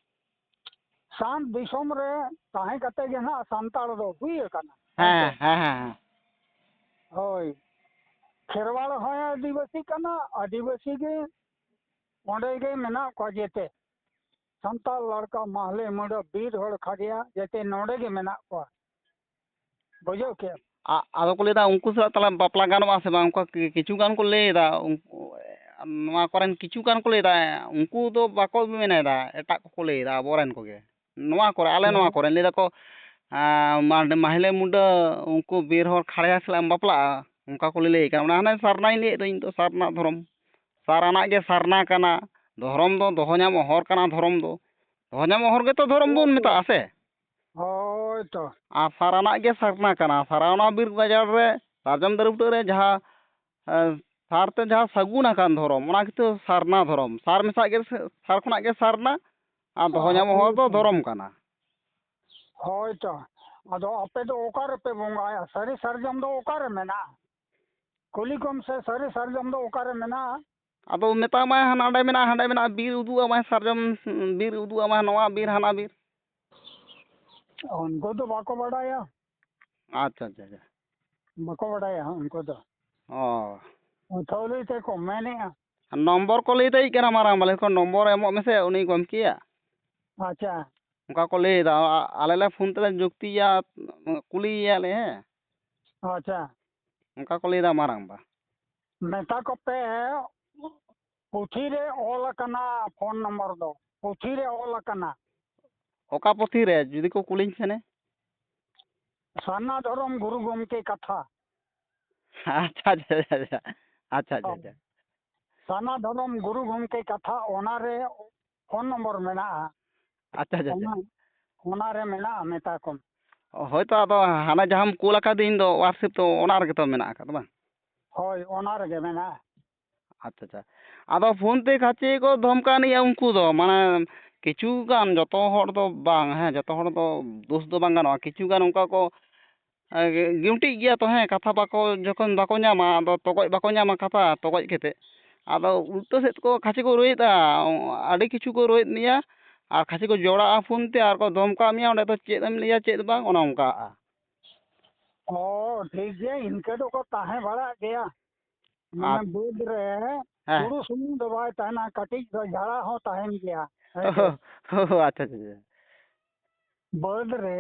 ᱥᱟᱱ ᱫᱤᱥᱚᱢ ᱨᱮ ᱛᱟᱦᱮᱸ ᱠᱟᱛᱮ ᱜᱮ ᱱᱟᱦᱟᱜ ᱥᱟᱱᱛᱟᱲ ᱫᱚ ᱦᱩᱭ ᱟᱠᱟᱱᱟ᱾ ᱦᱮᱸ, ᱦᱮᱸ ᱪᱮ? ᱦᱮᱸ, ᱦᱮᱸ, ᱦᱮᱸ᱾ ᱦᱳᱭ᱾ ᱠᱷᱮᱨᱣᱟᱲ ᱦᱚᱸᱭ ᱟᱹᱫᱤᱵᱟᱹᱥᱤ ᱠᱟᱱᱟ, ᱟᱹᱫᱤᱵᱟᱹᱥᱤ ᱜᱮ ᱚᱸᱰᱮ ᱜᱮ ᱢᱮᱱᱟᱜ ᱠᱚᱣᱟ ᱡᱮᱛᱮ᱾ ᱥᱟᱱᱛᱟᱲ ᱞᱟᱲᱠᱟ, ᱢᱟᱦᱞᱮ, ᱢᱩᱰᱟᱹ, ᱵᱤᱨ ᱦᱚᱲ, ᱠᱷᱟᱰᱭᱟ, ᱡᱮᱛᱮ ᱱᱚᱰᱮ ᱜᱮ ᱢᱮᱱᱟᱜ ᱠᱚᱣᱟ᱾ ᱵᱩᱡᱷᱟᱹᱣ ᱠᱮᱜᱼᱟᱢ? ᱟ-, ᱟᱫᱚ ᱠᱚ ᱞᱟᱹᱭᱫᱟ ᱩᱱᱠᱩ ᱥᱟᱞᱟᱜ ᱛᱟᱦᱞᱮ ᱵᱟᱯᱞᱟ ᱜᱟᱱᱚᱜᱼᱟ ᱥᱮ ᱵᱟᱝ? ᱚᱱᱠᱟ ᱠᱤ-, ᱠᱤᱪᱷᱩ ᱜᱟᱱ ᱠᱚ ᱞᱟᱹᱭᱫᱟ, ᱩᱱᱠᱩ, ᱱᱚᱣᱟ ᱠᱚᱨᱮᱱ ᱠᱤᱪᱷᱩ ᱜᱟᱱ ᱠᱚ ᱞᱟᱹᱭᱫᱟ, ᱩᱱᱠᱩ ᱫᱚ ᱵᱟᱠᱚ ᱢᱮᱱᱮᱫᱟ, ᱮᱴᱟᱜ ᱠᱚᱠᱚ ᱞᱟᱹᱭᱫᱟ, ᱟᱵᱚᱨᱮᱱ ᱠᱚᱜᱮ᱾ ᱱᱚᱣᱟ ᱠᱚᱨᱮ, ᱟᱞᱮ ᱱᱚᱣᱟ ᱦᱮᱸ᱾ ᱠᱚᱨᱮ ᱞᱟᱹᱭ ᱫᱟᱠᱚ, ᱟᱸ, ᱢᱟᱦᱞᱮ ᱢᱩᱰᱟᱹ ᱩᱱᱠᱩ ᱵᱤᱨ ᱦᱚᱲ ᱠᱷᱟᱲᱭᱟ ᱥᱟᱞᱟᱜ ᱮᱢ ᱵᱟᱯᱞᱟᱜᱼᱟ, ᱚᱱᱠᱟ ᱠᱚ ᱞᱟᱹᱭ ᱠᱟᱱᱟ᱾ ᱚᱱᱟ ᱦᱟᱱᱮ ᱥᱟᱨᱱᱟᱧ ᱞᱟᱹᱭᱮᱫ ᱫᱚ ᱤᱧ ᱫᱚ ᱥᱟᱨᱱᱟ ᱫᱷᱚᱨᱚᱢ, ᱥᱟᱨ ᱟᱱᱟᱜ ᱜᱮ ᱥᱟᱨᱱᱟ ᱠᱟᱱᱟ, ᱫᱷᱚᱨᱚᱢ ᱫᱚ ᱫᱚᱦᱚ ᱧᱟᱢ ᱚᱦᱚᱨ ᱠᱟᱱᱟ, ᱫᱷᱚᱨᱚᱢ ᱫᱚ ᱫᱚᱦᱚ ᱧᱟᱢ ᱚᱦᱚᱨ ᱜᱮᱛᱚ ᱫᱷᱚᱨᱚᱢ ᱵᱚᱱ ᱦᱳᱭ᱾ ᱢᱮᱛᱟᱜᱼᱟ ᱥᱮ᱾ ᱦᱳᱭ ᱛᱚ᱾ ᱟᱨ ᱥᱟᱨᱟᱱᱟᱜ ᱜᱮ ᱥᱟᱨᱱᱟ ᱠᱟᱱᱟ, ᱥᱟᱨᱟᱣᱱᱟ ᱵᱤᱨ ᱜᱟᱡᱟᱲ ᱨᱮ ᱥᱟᱨᱡᱚᱢ ᱫᱟᱨᱮ ᱵᱩᱴᱟᱹ ᱨᱮ ᱡᱟᱦᱟᱸ, ᱮ, ᱥᱟᱨ ᱛᱮ ᱡᱟᱦᱟᱸ ᱥᱟᱹᱜᱩᱱ ᱟᱠᱟᱱ ᱫᱷᱚᱨᱚᱢ, ᱚᱱᱟ ᱜᱮᱛᱚ ᱥᱟᱨᱱᱟ ᱫᱷᱚᱨᱚᱢ᱾ ᱥᱟᱨ ᱢᱮᱥᱟᱜ ᱜᱮ ᱥᱮ-, ᱥᱟᱨ ᱠᱷᱚᱱᱟᱜ ᱜᱮ ᱥᱟᱨᱱᱟ, ᱟᱨ ᱫᱚᱦᱚ ᱧᱟᱢ ᱦᱚᱲ ᱫᱚ ᱦᱳᱭ᱾ ᱫᱷᱚᱨᱚᱢ ᱠᱟᱱᱟ᱾ ᱦᱳᱭ ᱛᱚ᱾ ᱟᱫᱚ ᱟᱯᱮ ᱫᱚ ᱚᱠᱟ ᱨᱮᱯᱮ ᱵᱚᱸᱜᱟᱭᱟ? ᱥᱟᱹᱨᱤ ᱥᱟᱨᱡᱚᱢ ᱫᱚ ᱚᱠᱟ ᱨᱮ ᱢᱮᱱᱟᱜᱼᱟ? ᱠᱩᱞᱤ ᱠᱚᱢ ᱥᱮ, ᱥᱟᱹᱨᱤ ᱥᱟᱨᱡᱚᱢ ᱫᱚ ᱚᱠᱟ ᱨᱮ ᱢᱮᱱᱟᱜᱼᱟ? ᱟᱫᱚ ᱢᱮᱛᱟᱢᱟᱭ ᱦᱟᱸᱰᱮ ᱢᱮᱱᱟᱜᱼᱟ, ᱦᱟᱸᱰᱮ ᱢᱮᱱᱟᱜᱼᱟ, ᱵᱤᱨ ᱩᱫᱩᱜ ᱟᱢᱟᱭ, ᱥᱟᱨᱡᱚᱢ ᱵᱤᱨ ᱩᱫᱩᱜ ᱟᱢᱟᱭ, ᱱᱚᱣᱟ ᱵᱤᱨ ᱦᱟᱱᱟ ᱵᱤᱨ᱾ ᱩᱱᱠᱩ ᱫᱚ ᱵᱟᱠᱚ ᱵᱟᱰᱟᱭᱟ᱾ ᱟᱪᱪᱷᱟ, ᱟᱪᱪᱷᱟ, ᱟᱪᱪᱷᱟ᱾ ᱵᱟᱠᱚ ᱵᱟᱰᱟᱭᱟ ᱩᱱᱠᱩ ᱫᱚ᱾ ᱚ᱾ ᱟᱹᱛᱷᱟᱹᱣᱲᱤ ᱛᱮᱠᱚ ᱢᱮᱱᱮᱜᱼᱟ᱾ ᱱᱚᱢᱵᱚᱨ ᱠᱚ ᱞᱟᱹᱭ ᱛᱟᱭ ᱠᱟᱱᱟ ᱢᱟᱨᱟᱝ ᱵᱟᱞᱮ ᱠᱷᱚᱱ, ᱱᱚᱢᱵᱚᱨ ᱮᱢᱚᱜ ᱢᱮᱥᱮ ᱩᱱᱤ ᱜᱚᱢᱠᱮᱭᱟᱜ᱾ ᱟᱪᱪᱷᱟ᱾ ᱚᱱᱠᱟ ᱠᱚ ᱞᱟᱹᱭᱫᱟ, ᱟ-, ᱟᱞᱮ ᱞᱮ ᱯᱷᱳᱱ ᱛᱮᱞᱮ ᱡᱩᱠᱛᱤᱭᱟ, ᱠᱩᱞᱤᱭᱮᱭᱟᱞᱮ, ᱦᱮᱸ᱾ ᱟᱪᱪᱷᱟ᱾ ᱚᱱᱠᱟ ᱠᱚ ᱞᱟᱹᱭᱫᱟ ᱢᱟᱨᱟᱝᱵᱟ᱾ ᱢᱮᱛᱟ ᱠᱚᱯᱮ, ᱯᱩᱛᱷᱤ ᱨᱮ ᱚᱞ ᱟᱠᱟᱱᱟ ᱯᱷᱳᱱ ᱱᱚᱢᱵᱚᱨ ᱫᱚ, ᱯᱩᱛᱷᱤ ᱨᱮ ᱚᱞ ᱟᱠᱟᱱᱟ᱾ ᱚᱠᱟ ᱯᱩᱛᱷᱤ ᱨᱮ ᱡᱩᱫᱤ ᱠᱚ ᱠᱩᱞᱤᱧ ᱠᱷᱟᱱᱮ? ᱥᱟᱨᱱᱟ ᱫᱷᱚᱨᱚᱢ ᱜᱩᱨᱩ ᱜᱚᱢᱠᱮ ᱠᱟᱛᱷᱟ᱾ ᱟᱪᱪᱷᱟ, ᱟᱪᱪᱷᱟ, ᱟᱪᱪᱷᱟ, ᱟᱪᱪᱷᱟ᱾ ᱟᱪᱪᱷᱟ, ᱟᱪᱪᱷᱟ, ᱦᱳᱭ᱾ ᱟᱪᱪᱷᱟ᱾ ᱥᱟᱨᱱᱟ ᱫᱷᱚᱨᱚᱢ ᱜᱩᱨᱩ ᱜᱚᱢᱠᱮ ᱠᱟᱛᱷᱟ, ᱚᱱᱟᱨᱮ ᱯᱷᱳᱱ ᱱᱚᱢᱵᱚᱨ ᱢᱮᱱᱟᱜᱼᱟ᱾ ᱟᱪᱪᱷᱟ, ᱟᱪᱪᱷᱟ, ᱟᱪᱪᱷᱟ᱾ ᱚᱱᱟ, ᱚᱱᱟᱨᱮ ᱢᱮᱱᱟᱜᱼᱟ, ᱢᱮᱛᱟ ᱠᱚᱢ᱾ ᱦᱳᱭ ᱛᱚ, ᱟᱫᱚ ᱦᱟᱱᱟ ᱡᱟᱦᱟᱸᱢ ᱠᱩᱞ ᱟᱠᱟᱫᱤᱧ ᱫᱚ WhatsApp, ᱛᱚ ᱚᱱᱟ ᱨᱮᱜᱮ ᱛᱚ ᱢᱮᱱᱟᱜ ᱟᱠᱟᱫᱟ ᱵᱟᱝ? ᱦᱳᱭ, ᱚᱱᱟ ᱨᱮᱜᱮ ᱢᱮᱱᱟᱜᱼᱟ᱾ ᱟᱪᱪᱷᱟ, ᱟᱪᱪᱷᱟ᱾ ᱟᱫᱚ ᱯᱷᱳᱱ ᱛᱮ ᱠᱷᱟᱹᱪᱮ ᱠᱚ ᱫᱷᱚᱢᱠᱟᱣ ᱟᱹᱱᱤᱡᱼᱟ ᱩᱱᱠᱩ ᱫᱚ, ᱢᱟᱱᱮ ᱠᱤᱪᱷᱩ ᱜᱟᱱ, ᱡᱚᱛᱚ ᱦᱚᱲ ᱫᱚ ᱵᱟᱝ, ᱦᱮᱸ, ᱡᱚᱛᱚ ᱦᱚᱲ ᱫᱚ ᱫᱳᱥ ᱫᱚ ᱵᱟᱝ ᱜᱟᱱᱚᱜᱼᱟ, ᱠᱤᱪᱷᱩ ᱜᱟᱱ ᱚᱱᱠᱟ ᱠᱚ ᱮ, ᱜᱤ-, ᱜᱤᱣᱴᱤᱜ ᱜᱮᱭᱟ ᱛᱚ, ᱦᱮᱸ, ᱠᱟᱛᱷᱟ ᱵᱟᱠᱚ, ᱡᱚᱠᱷᱚᱱ ᱵᱟᱠᱚ ᱧᱟᱢᱟ, ᱟᱫᱚ ᱛᱚᱜᱚᱡ ᱵᱟᱠᱚ ᱧᱟᱢᱟ ᱠᱟᱛᱷᱟ, ᱛᱚᱜᱚᱡ ᱠᱟᱛᱮ, ᱟᱫᱚ ᱩᱞᱴᱟᱹ ᱥᱮᱫ ᱠᱚ ᱠᱷᱟᱹᱪᱤ ᱠᱚ ᱨᱚᱭᱮᱫᱼᱟ, ᱟᱹᱰᱤ ᱠᱤᱪᱷᱩ ᱠᱚ ᱨᱚᱭᱮᱫ ᱢᱮᱭᱟ, ᱟᱨ ᱠᱷᱟᱹᱪᱤ ᱠᱚ ᱡᱚᱲᱟᱜᱼᱟ ᱯᱷᱳᱱ ᱛᱮ, ᱟᱨ ᱠᱚ ᱫᱷᱚᱢᱠᱟᱣ ᱢᱮᱭᱟ, ᱚᱸᱰᱮ ᱫᱚ ᱪᱮᱫ ᱮᱢ ᱞᱟᱹᱭᱟ, ᱪᱮᱫ ᱵᱟᱝ, ᱚᱱᱮ ᱚᱱᱠᱟᱜᱼᱟ᱾ ᱚ, ᱴᱷᱤᱠ ᱜᱮᱭᱟ, ᱤᱱᱠᱟᱹ ᱫᱚᱠᱚ ᱛᱟᱦᱮᱸ ᱵᱟᱲᱟᱜ ᱜᱮᱭᱟ᱾ ᱢᱟᱱᱮ ᱟᱪ-, ᱵᱟᱹᱫᱽ ᱨᱮ ᱦᱮᱸ᱾ ᱦᱩᱲᱩ ᱥᱩᱢᱩᱝ ᱫᱚ ᱵᱟᱭ ᱛᱟᱦᱮᱱᱟ, ᱠᱟᱹᱴᱤᱡ ᱫᱚ ᱡᱷᱟᱲᱟ ᱦᱚᱸ ᱛᱟᱦᱮᱱ ᱜᱮᱭᱟ᱾ ᱦᱮᱸ ᱥᱮ? ᱚ, ᱟᱪᱪᱷᱟ, ᱟᱪᱪᱷᱟ, ᱟᱪᱪᱷᱟ᱾ ᱵᱟᱹᱫᱽ ᱨᱮ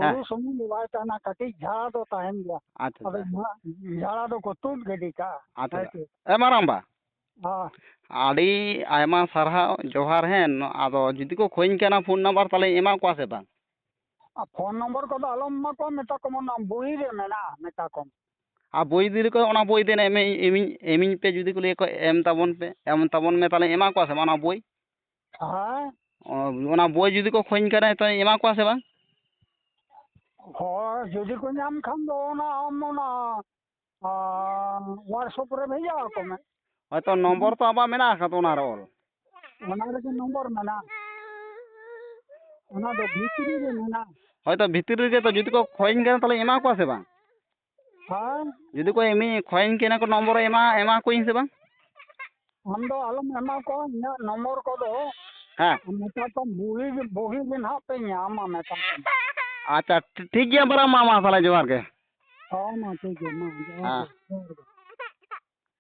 ᱦᱮᱸ᱾ ᱦᱩᱲᱩ ᱥᱩᱢᱩᱝ ᱫᱚ ᱵᱟᱭ ᱛᱟᱦᱮᱱᱟ, ᱠᱟᱹᱴᱤᱡ ᱡᱷᱟᱲᱟ ᱫᱚ ᱛᱟᱦᱮᱱ ᱜᱮᱭᱟ᱾ ᱟᱪᱪᱷᱟ, ᱟᱫᱚ ᱟᱪᱪᱷᱟ᱾ ᱡᱷᱟ-, ᱡᱷᱟᱲᱟ ᱫᱚᱠᱚ ᱛᱩᱫ ᱜᱤᱰᱤ ᱠᱟᱜᱼᱟ᱾ ᱟᱪᱪᱷᱟ, ᱦᱮᱸ ᱟᱪᱪᱷᱟ᱾ ᱥᱮ? ᱮ ᱢᱟᱨᱟᱝᱵᱟ, ᱦᱮᱸ᱾ ᱟᱹᱰᱤ ᱟᱭᱢᱟ ᱥᱟᱨᱦᱟᱣ, ᱡᱚᱦᱟᱨ᱾ ᱦᱮᱸ, ᱱᱚ-, ᱟᱫᱚ ᱡᱩᱫᱤ ᱠᱚ ᱠᱷᱚᱡᱽ ᱠᱟᱱᱟ ᱯᱷᱳᱱ ᱱᱟᱢᱵᱟᱨ, ᱛᱟᱦᱞᱮᱧ ᱮᱢᱟ ᱠᱚᱣᱟ ᱥᱮ ᱵᱟᱝ? ᱟᱨ ᱯᱷᱳᱱ ᱱᱚᱢᱵᱚᱨ ᱠᱚᱫᱚ ᱟᱞᱚᱢ ᱮᱢᱟ ᱠᱚᱣᱟ, ᱢᱮᱛᱟ ᱠᱚᱢ ᱚᱱᱟ ᱵᱳᱭ ᱨᱮ ᱢᱮᱱᱟᱜᱼᱟ, ᱢᱮᱛᱟ ᱠᱚᱢ᱾ ᱟᱨ ᱵᱳᱭ ᱤᱫᱤ ᱞᱮᱠᱚ, ᱚᱱᱟ ᱵᱳᱭ ᱫᱮᱱ ᱮᱢ-, ᱮᱢᱤᱧ, ᱮᱢᱤᱧ ᱯᱮ ᱡᱩᱫᱤ ᱠᱚ ᱞᱟᱹᱭᱟ ᱠᱚ, "ᱮᱢ ᱛᱟᱵᱚᱱ ᱯᱮ, ᱮᱢ ᱛᱟᱵᱚᱱ ᱢᱮ", ᱛᱟᱦᱚᱞᱮ ᱮᱢᱟ ᱠᱚᱣᱟ ᱥᱮ ᱵᱟᱝ ᱚᱱᱟ ᱵᱳᱭ? ᱦᱮᱸ᱾ ᱚ, ᱚᱱᱟ ᱵᱳᱭ ᱡᱩᱫᱤ ᱠᱚ ᱠᱷᱚᱭᱤᱧ ᱠᱷᱟᱱ, ᱛᱚ ᱮᱢᱟ ᱠᱚᱣᱟ ᱥᱮ ᱵᱟᱝ? ᱦᱳᱭ, ᱡᱩᱫᱤ ᱠᱚ ᱧᱟᱢ ᱠᱷᱟᱱ ᱫᱚ ᱚᱱᱟ ᱟᱢ ᱚᱱᱟ, ᱟᱨ WhatsApp ᱨᱮ ᱵᱷᱮᱡᱟ ᱟᱠᱚ ᱢᱮ᱾ ᱦᱳᱭᱛᱚ, ᱱᱚᱢᱵᱚᱨ ᱛᱚ ᱟᱢᱟᱜ ᱢᱮᱱᱟᱜ ᱟᱠᱟᱫ ᱚᱱᱟ ᱨᱮ ᱚᱞ᱾ ᱚᱱᱟ ᱨᱮᱜᱮ ᱱᱚᱢᱵᱚᱨ ᱢᱮᱱᱟᱜᱼᱟ᱾ ᱚᱱᱟ ᱫᱚ ᱵᱷᱤᱛᱨᱤ ᱨᱮ ᱢᱮᱱᱟᱜᱼᱟ᱾ ᱦᱳᱭᱛᱚ, ᱵᱷᱤᱛᱨᱤ ᱨᱮᱜᱮ ᱛᱚ, ᱡᱩᱫᱤ ᱠᱚ ᱠᱷᱚᱭᱤᱧ ᱠᱷᱟᱱ, ᱛᱟᱦᱚᱞᱮ ᱮᱢᱟ ᱠᱚᱣᱟ ᱥᱮ ᱵᱟᱝ? ᱦᱮᱸ? ᱡᱩᱫᱤ ᱠᱚ ᱮᱢᱤ-, ᱠᱷᱚᱭᱤᱧ ᱠᱟᱱᱟ ᱠᱚ, ᱱᱚᱢᱵᱚᱨ ᱮᱢᱟ, ᱮᱢᱟ ᱠᱚᱣᱟᱧ ᱥᱮ ᱵᱟᱝ? ᱟᱢ ᱫᱚ ᱟᱞᱚᱢ ᱮᱢᱟ ᱠᱚᱣᱟ ᱤᱧᱟᱹᱜ ᱱᱚᱢᱵᱚᱨ ᱠᱚᱫᱚ᱾ ᱦᱮᱸ᱾ ᱢᱮᱛᱟ ᱠᱚᱢ ᱵᱩᱦᱤ ᱜᱮ, ᱵᱩᱦᱤ ᱜᱮ ᱱᱟᱦᱟᱜ ᱯᱮ ᱧᱟᱢᱟ, ᱢᱮᱛᱟ ᱠᱚᱢ᱾ ᱟᱪᱪᱷᱟ, ᱴᱷᱤ-, ᱴᱷᱤᱠ ᱜᱮᱭᱟ, ᱢᱟᱨᱟᱝ ᱢᱟ, ᱢᱟ ᱛᱟᱦᱚᱞᱮ ᱡᱚᱦᱟᱨ ᱜᱮ᱾ ᱦᱚᱸ, ᱢᱟ ᱴᱷᱤᱠ ᱜᱮᱭᱟ, ᱢᱟ ᱡᱚᱦᱟᱨ ᱦᱮᱸ᱾ ᱜᱮ, ᱡᱚᱦᱟᱨ ᱜᱮ᱾